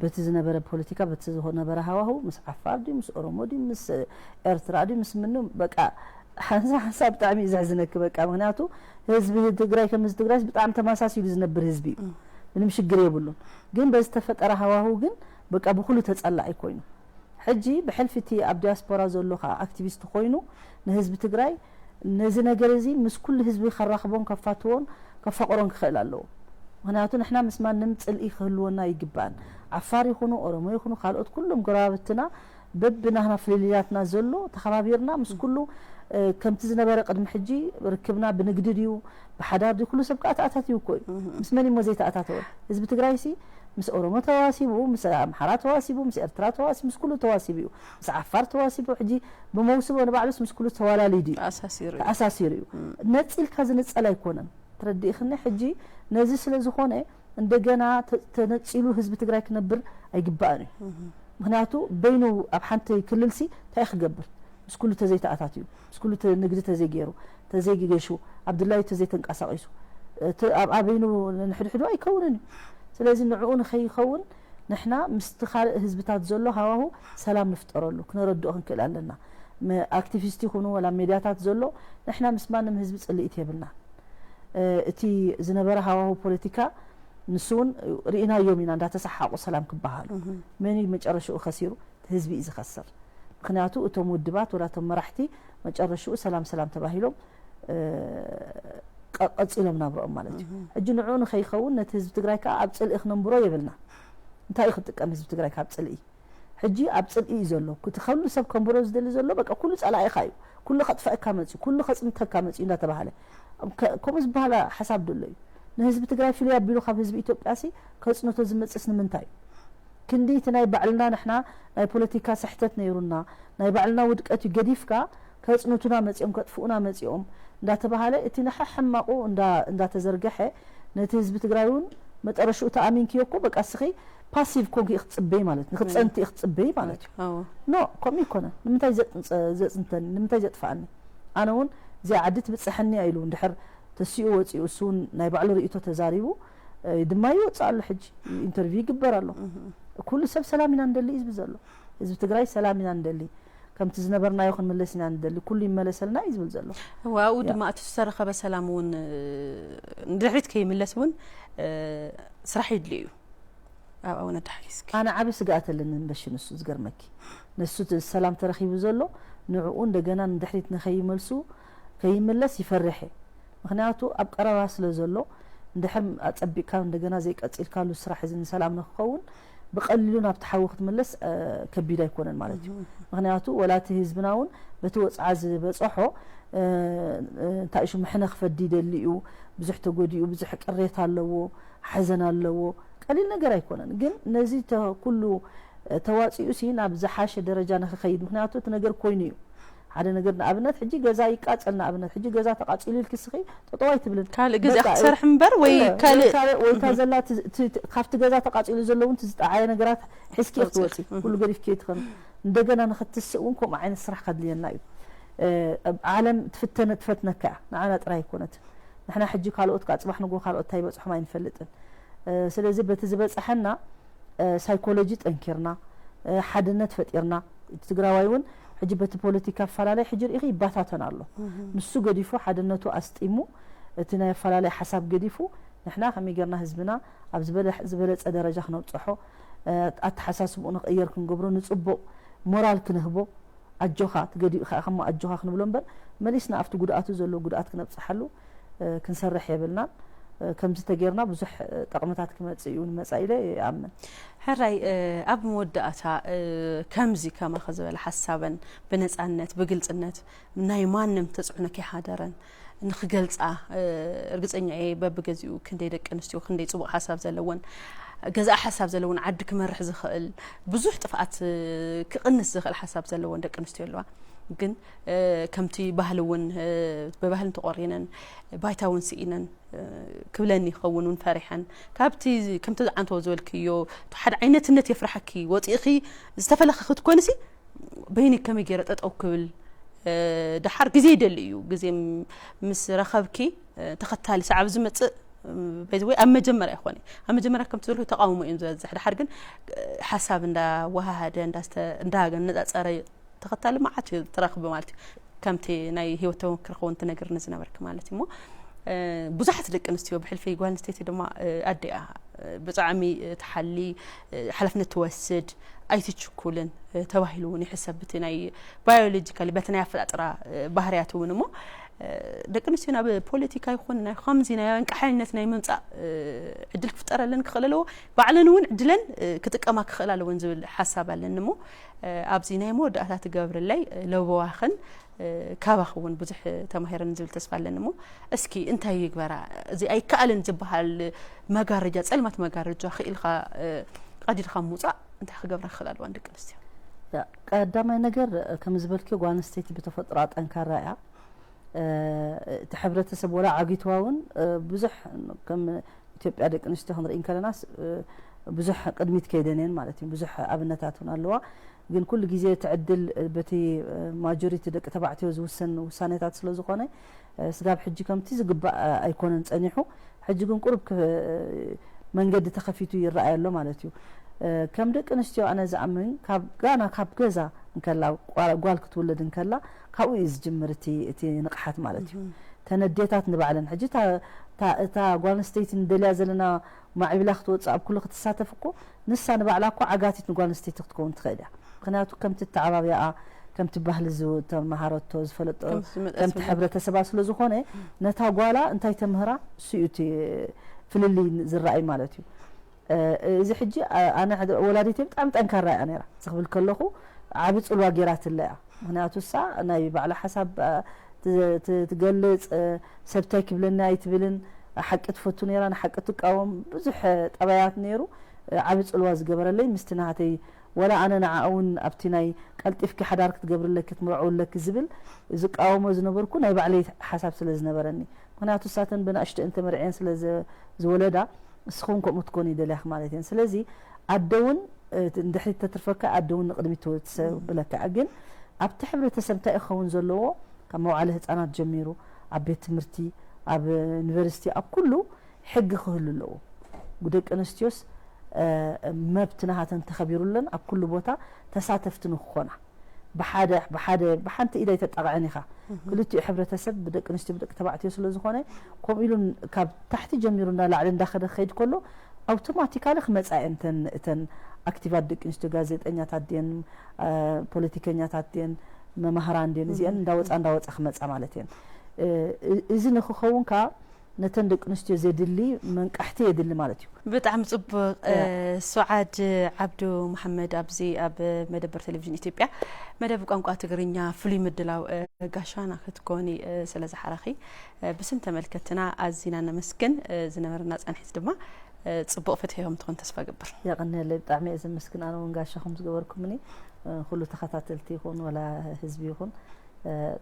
በቲ ዝነበረ ፖለቲካ በቲ ዝነበረ ሃዋሁ ምስ ዓፋር ድዩ ምስ ኦሮሞ ድዩ ምስ ኤርትራ ድዩ ምስ ምኑ በቃ ሓንሳ ሓንሳ ብጣዕሚ እዩ ዘሕዝነኪ በቃ ምክንያቱ ህዝቢ ትግራይ ከም ህዝቢ ትግራይ ብጣዕሚ ተማሳሲሉ ዝነብር ህዝቢ እዩ ምንም ሽግር የብሉን ግን በዝተፈጠረ ሃዋሁ ግን በቃ ብኩሉ ተፀላዒ ኮይኑ ሕጂ ብሕልፊ እቲ ኣብ ዲያስፖራ ዘሎ ከዓ ኣክቲቪስት ኮይኑ ንህዝቢ ትግራይ ነዚ ነገር እዚ ምስ ኩሉ ህዝቢ ከራኽቦን ከፋትዎን ከፋቕሮን ክኽእል ኣለዎ። ምክንያቱ ንሕና ምስ ማንም ፅልኢ ክህልወና ኣይግባእን። ዓፋር ይኹኑ፣ ኦሮሞ ይኹኑ፣ ካልኦት ኩሎም ጎረባብትና በብናህና ፍልልያትና ዘሎ ተኸባቢርና ምስ ኩሉ ከምቲ ዝነበረ ቅድሚ ሕጂ ርክብና ብንግዲ ድዩ ብሓዳር ድዩ ኩሉ ሰብ ከዓ ተኣታትዩ እኮ እዩ። ምስ መን እሞ ዘይተኣታተወ? ህዝቢ ትግራይ ሲ ምስ ኦሮሞ ተዋሲቡ፣ ምስ ኣምሓራ ተዋሲቡ፣ ምስ ኤርትራ ተዋሲቡ፣ ምስ ኩሉ ተዋሲቡ እዩ። ምስ ዓፋር ተዋሲቡ፣ ሕጂ ብመውስቦ ንባዕሉስ ምስ ኩሉ ተዋላሊዱ እዩ። ተኣሳሲሩ እዩ። ተኣሳሲሩ እዩ። ነፂልካ ዝንፀል ኣይኮነን። ተረዲእኽኒ? ሕጂ ነዚ ስለ ዝኾነ እንደገና ተ- ተነፂሉ ህዝቢ ትግራይ ክነብር ኣይግባእን እዩ። ምክንያቱ በይኑ ኣብ ሓንቲ ክልል ሲ እንታይ ክገብር? ምስ ኩሉ ተዘይተኣታትዩ፣ ምስ ኩሉ ተ- ንግዲ ተዘይገይሩ፣ ተዘይገሹ፣ ኣብ ድላዩ ተዘይተንቀሳቒሱ፣ እቲ ኣብ ኣበይኑ ንሕድሕዱ ኣይከውንን እዩ። ስለዚ ንዕኡ ንኸይኸውን ንሕና ምስቲ ካልእ ህዝብታት ዘሎ ሃዋሁ ሰላም ንፍጠረሉ፣ ክነረድኦ ክንክእል ኣለና። ም- ኣክቲቪስት ይኹኑ ወላ ሜድያታት ዘሎ ንሕና ምስ ማንም ህዝቢ ፅልኢት የብልና። እቲ ዝነበረ ሃዋሁ ፖለቲካ ንሱ እውን ርኢናዮም ኢና እንዳተሰሓቁ ሰላም ክበሃሉ መን እዩ መጨረሽኡ ከሲሩ ህዝቢ እዩ ዝኸስር ምክንያቱ እቶም ውድባት ወላ እቶም መራሕቲ መጨረሽኡ ሰላም ሰላም ተባሂሎም ቀ- ቀፂሎም ናብረኦም ማለት እዩ ሕጂ ንዕኡ ንኸይኸውን ነቲ ህዝቢ ትግራይ ከዓ ኣብ ፅልኢ ክነንብሮ የብልና እንታይ እዩ ክጥቀም ህዝቢ ትግራይ ካብ ፅልኢ ሕጂ ኣብ ፅልኢ እዩ ዘሎ እቲ ከሉ ሰብ ከንብሮ ዝደሊ ዘሎ በቃ ኩሉ ፀላኢኻ እዩ ኩሉ ከጥፈእካ መፅዩ ኩሉ ከፅንተካ መፅዩ እንዳተባሃለ ከ- ከምኡ ዝበሃላ ሓሳብ ደሎ እዩ ንህዝቢ ትግራይ ፍልይ ኣቢሉ ካብ ህዝቢ ኢትዮጵያ ሲ ከፅንቶ ዝመፅስ ንምንታይ እዩ ክንዲ እቲ ናይ ባዕልና ንሕና ናይ ፖለቲካ ስሕተት ነይሩና ናይ ባዕልና ውድቀት እዩ ገዲፍካ ከፅንቱና መፂኦም ከጥፍኡና መፂኦም እንዳተባሃለ እቲ ንሓ ሕማቁ እንዳ- እንዳተዘርገሐ ነቲ ህዝቢ ትግራይ እውን መጠረሽኡ ተኣሚንክዮ እኮ በቃ እስኺ ፓሲቭ ኮንክ ክትፅበይ ማለት ንክፀንቲ ክትፅበይ ማለት እዩ ኣዎ ኖ ከምኡ ይኮነ ንምንታይ ዘጥንፀ- ዘፅንተኒ ንምንታይ ዘጥፍኣኒ ኣነ እውን እዚኣ ዓዲ ትብፅሐኒ ኢሉ እንድሕር ተሲኡ ወፂኡ እሱ እውን ናይ ባዕሉ ርእቶ ተዛሪቡ እ፣ ድማ ይወፅእ ኣሎ ሕጂ ኢንተርቪው ይግበር ኣሎ ኩሉ ሰብ ሰላም ኢና ንደሊ እዩ ዝብል ዘሎ ህዝቢ ትግራይ ሰላም ኢና ንደሊ ከምቲ ዝነበርናዮ ክንምለስ ኢና ንደሊ ኩሉ ይመለሰልና እዩ ዝብል ዘሎ ዋኡ ድማ እቲ ዝተረኸበ ሰላም እውን ንድሕሪት ከይምለስ እውን ስራሕ ይድልዩ እዩ ኣብ ኣቡነ ኣዳሓይ እስኪ ኣነ ዓቢ ስግኣት ኣለኒ ንበሺ ንሱ ዝገርመኪ ንሱ እቲ ሰላም ተረኺቡ ዘሎ ንዕኡ እንደገና ንድሕሪት ንኸይመልሱ ከይምለስ ይፈርሕ እየ ምኽንያቱ ኣብ ቀረባ ስለ ዘሎ እንድሕር ኣጸቢቕካ እንደገና ዘይቀጺልካሉ ስራሕ እዚ ንሰላም ንክኸውን ብቐሊሉ ናብቲ ሓዊ ክትምለስ ከቢድ ኣይኮነን ማለት እዩ ምኽንያቱ ወላ እቲ ህዝብና እውን በቲ ወፅዓ ዝበፀሖ እንታይ ሽሙ ሕነ ክፈዲ ይደሊ እዩ ብዙሕ ተጎዲኡ ብዙሕ ቅሬታ ኣለዎ ሓዘን ኣለዎ ቀሊል ነገር ኣይኮነን ግን ነዚ ኩሉ ተዋፂኡ ሲ ናብ ዝሓሸ ደረጃ ንክኸይድ ምክንያቱ እቲ ነገር ኮይኑ እዩ ሓደ ነገር ንኣብነት ሕጂ ገዛ ይቃፀል ንኣብነት ሕጂ ገዛ ተቃፂሉ ኢልኪ ስኺ ጠጠው ኣይትብልን ካልእ ገዛ ክትሰርሕ እምበር ወይ ካልእ ወይ እታ ዘላ ካብቲ ገዛ ተቃፂሉ ዘሎ እውን ዝጠዓየ ነገራት ሒዝኪ ክትወፂ ኩሉ ገዲፍኪ ትኸን እንደገና ንክትስእ እውን ከምኡ ዓይነት ስራሕ ከድልየና እዩ ዓለም ትፍተነ ትፈትነካ እያ ንዓና ጥራይ ኣይኮነትን ንሕና ሕጂ ካልኦት ከዓ ፅባሕ ንጎ ካልኦት እንታይ ይበፅሖም ኣይንፈልጥን ስለዚ በቲ ዝበፅሐና ሳይኮሎጂ ጠንኪርና ሓድነት ፈጢርና እቲ ትግራዋይ እውን ሕጂ በቲ ፖለቲካ ኣፈላለይ ሕጂ ርኢኺ ይባታተን ኣሎ ንሱ ገዲፉ ሓድነቱ ኣስጢሙ እቲ ናይ ኣፈላለይ ሓሳብ ገዲፉ ንሕና ከመይ ጌርና ህዝብና ኣብ ዝበለፀ ደረጃ ክነብፅሖ ኣተሓሳስብኡ ንቕየር ክንገብሮ፣ ንጽቡቕ ሞራል ክንህቦ፣ ኣጆኻ ትገዲኡ ከኣ ከሞ ኣጆኻ ክንብሎ እምበር፣ መሊስና ኣብቲ ጉድኣቱ ዘሎ ጉድኣት ክነብጽሓሉ ክንሰርሕ የብልናን። ከምዚ ተጌርና ብዙሕ ጠቕምታት ክመጽእ እዩ ንመጻኢ ኢለ ይኣምን። ሕራይ ኣብ መወዳእታ ከምዚ ከማኸ ዝበለ ሓሳበን ብነፃነት ብግልፅነት ናይ ማንም ተፅዕኖ ከይሓደረን ንክገልፃ፣ እርግፀኛ እየ በብገዚኡ ክንደይ ደቂ ኣንስትዮ ክንደይ ፅቡቕ ሓሳብ ዘለወን፣ ገዛእ ሓሳብ ዘለወን፣ ዓዲ ክመርሕ ዝኽእል ብዙሕ ጥፍኣት ክቕንስ ዝኽእል ሓሳብ ዘለወን ደቂ ኣንስትዮ ኣለዋ። ግን ከምቲ ባህሊ እውን ብባህልን ተቖሪነን ባይታ እውን ስኢነን ክብለኒ ይኸውን እውን ፈሪሐን ካብቲ ከምቲ ዝዓንተዎ ዝበልክዮ ሓደ ዓይነትነት የፍርሓኪ ወፂእኺ ዝተፈለኸ ክትኮንሲ በይኒ ከመይ ገይረ ጠጠው ክብል ደሓር ግዜ ይደሊ እዩ። ግዜ ምስ ረኸብኪ ተኸታሊ ሰዓብ ዝመፅእ ወይ ኣብ መጀመርያ ይኾነ ኣብ መጀመርያ ከምቲ ዝበልኩ ተቃውሞ እዮም ዝበዝሕ። ደሓር ግን ሓሳብ እንዳወሃሃደ እንዳነፃፀረ ተኸታሊ መዓት እዩ ትረኽቢ ማለት እዩ። ከምቲ ናይ ህይወት ተመክሮ ክኸውን ትነግርኒ ዝነበርክ ማለት እዩ። እሞ ብዙሓት ደቂ ኣንስትዮ ብሕልፊ ጓል ኣንስተይቲ ድማ ኣዲኣ ብጣዕሚ ትሓሊ ሓላፍነት ትወስድ ኣይትችኩልን ተባሂሉ እውን ይሕሰብ። ብቲ ናይ ባዮሎጂካሊ በቲ ናይ ኣፈጣጥራ ባህርያት እውን እሞ ደቂ ኣንስትዮ ናብ ፖለቲካ ይኹን ናይ ከምዚ ናይ ኣንቃሓይነት ናይ ምምፃእ ዕድል ክፍጠረለን ክኽእል ኣለዎ። ባዕለን እውን ዕድለን ክጥቀማ ክኽእል ኣለወን ዝብል ሓሳብ ኣለኒ። እሞ ኣብዚ ናይ መወዳእታ ትገብርለይ ለበዋኽን ካባኽ እውን ብዙሕ ተማሂረን ዝብል ተስፋ ኣለኒ። እሞ እስኪ እንታይ ይግበራ እዚ ኣይከኣልን ዝበሃል መጋረጃ ፀልማት መጋረጃ ክኢልካ ቀዲድካ ምውፃእ እንታይ ክገብራ ክኽእል ኣለዋን ደቂ ኣንስትዮ? ቀዳማይ ነገር ከም ዝበልክዮ ጓል ኣንስተይቲ ብተፈጥሮኣ ጠንካራ እያ። እቲ ሕብረተሰብ ወላ ዓጊትዋ እውን ብዙሕ ከም ኢትዮጵያ ደቂ ኣንስትዮ ክንርኢ እንከለናስ ብዙሕ ቅድሚት ከይደን እየን ማለት እዩ። ብዙሕ ኣብነታት እውን ኣለዋ። ግን ኩሉ ግዜ እቲ ዕድል በቲ ማጆሪቲ ደቂ ተባዕትዮ ዝውሰን ውሳኔታት ስለ ዝኾነ ስጋብ ሕጂ ከምቲ ዝግባእ ኣይኮነን ጸኒሑ። ሕጂ ግን ቁሩብ መንገዲ ተኸፊቱ ይረኣይ ኣሎ ማለት እዩ። ከም ደቂ ኣንስትዮ ኣነ ዝኣምን ካብ ጋና ካብ ገዛ እንከላ ጓል ክትውለድ እንከላ ካብኡ እዩ ዝጅምር እቲ ንቕሓት ማለት እዩ። ተነዴታት ንባዕለን ሕጂ እታ ጓል ኣንስተይቲ ንደልያ ዘለና ማዕቢላ ክትወፅእ ኣብ ኩሉ ክትሳተፍ እኮ ንሳ ንባዕላ እኮ ዓጋቲት ንጓል ኣንስተይቲ ክትከውን ትኽእል እያ። ምክንያቱ ከምቲ ተዓባቢኣ ከምቲ ባህሊ ዝተመሃረቶ ዝፈለጦ ከምቲ ሕብረተሰባ ስለ ዝኾነ ነታ ጓላ እንታይ ተምህራ እሱ እዩ እቲ ፍልልይ ዝረኣይ ማለት እዩ። እዚ ሕጂ ኣነ ወላዲተይ ብጣዕሚ ጠንካራ እያ ነራ ዝክብል ከለኹ ዓቢ ፅልዋ ገይራትለ እያ። ምክንያቱ እሳ ናይ ባዕላ ሓሳብ ትገልፅ፣ ሰብ ታይ ክብለኒ ኣይትብልን፣ ሓቂ ትፈቱ ነራ፣ ንሓቂ ትቃወም፣ ብዙሕ ጠባያት ነይሩ። ዓቢ ፅልዋ ዝገበረለይ ምስቲ ናሃተይ ወላ ኣነ ንዓ እውን ኣብቲ ናይ ቀልጢፍኪ ሓዳር ክትገብርለኪ ክትምርዕውለኪ ዝብል ዝቃወሞ ዝነበርኩ ናይ ባዕለይ ሓሳብ ስለ ዝነበረኒ። ምክንያቱ እሳተን ብናእሽተን ተመርዕየን ስለ ዝወለዳ እስኹም ከምኡ ትኮኑ ይደልያክ ማለት እየን። ስለዚ ኣደ እውን እንድሕሪ ተትርፈካ ኣደ እውን ንቅድሚት ትሰብለካ። ግን ኣብቲ ሕብረተሰብ እንታይ ክኸውን ዘለዎ ካብ መውዓለ ህፃናት ጀሚሩ ኣብ ቤት ትምህርቲ ኣብ ዩኒቨርሲቲ ኣብ ኩሉ ሕጊ ክህሉ ኣለዎ። ደቂ ኣንስትዮስ መብት ናሃተን ተኸቢሩለን ኣብ ኩሉ ቦታ ተሳተፍቲ ንክኾና ብሓደ ብሓደ ብሓንቲ ኢድ ኣይተጣቕዕን ኢኻ። ክልቲኡ ሕብረተሰብ ብደቂ ኣንስትዮ ብደቂ ተባዕትዮ ስለ ዝኾነ ከምኡ ኢሉ ካብ ታሕቲ ጀሚሩ እንዳላዕሊ እንዳኸደ ክኸይድ ከሎ ኣውቶማቲካሊ ክመፃ እየን እተን እተን ኣክቲቫት ደቂ ኣንስትዮ ጋዜጠኛታት ድየን ፖለቲከኛታት ድየን መማህራን ድየን እዚአን እንዳወፃ እንዳወፃ ክመፃ ማለት እየን። እዚ ንክኸውን ከዓ ነተን ደቂ ኣንስትዮ ዘድሊ መንቃሕቲ የድሊ ማለት እዩ። ብጣዕሚ ጽቡቅ። ሱዓድ ዓብዱ መሓመድ ኣብዚ ኣብ መደበር ቴሌቪዥን ኢትዮጵያ መደብ ቋንቋ ትግርኛ ፍሉይ ምድላው ጋሻና ክትኮኒ ስለ ዝሓረኺ ብስም ተመልከትና ኣዚና ነመስግን። ዝነበረና ጻንሒት ድማ ጽቡቕ ፍትሒ ከም ትኾን ተስፋ ገብር። የቐንየለይ። ብጣዕሚ እየ ዘመስግን ኣነ እውን ጋሻኹም ዝገበርኩምኒ ኩሉ ተኸታተልቲ ይኹን ወላ ህዝቢ ይኹን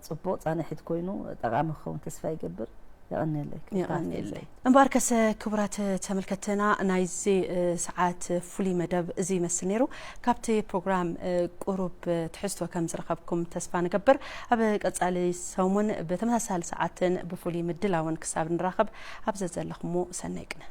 ጽቡቕ ጻንሒት ኮይኑ ጠቓሚ ክኸውን ተስፋ ይገብር። የቐንየለይ። የቐንየለይ። እምበኣርከሰ ክቡራት ተመልከትና ናይዚ ሰዓት ፍሉይ መደብ እዚ ይመስል ነይሩ። ካብቲ ፕሮግራም ቁሩብ ትሕዝቶ ከም ዝረኸብኩም ተስፋ ንገብር። ኣብ ቀጻሊ ሰሙን ብተመሳሳሊ ሰዓትን ብፍሉይ ምድላውን ክሳብ ንራኸብ ኣብ ዘዘለኹሞ ሰናይ ቅነ።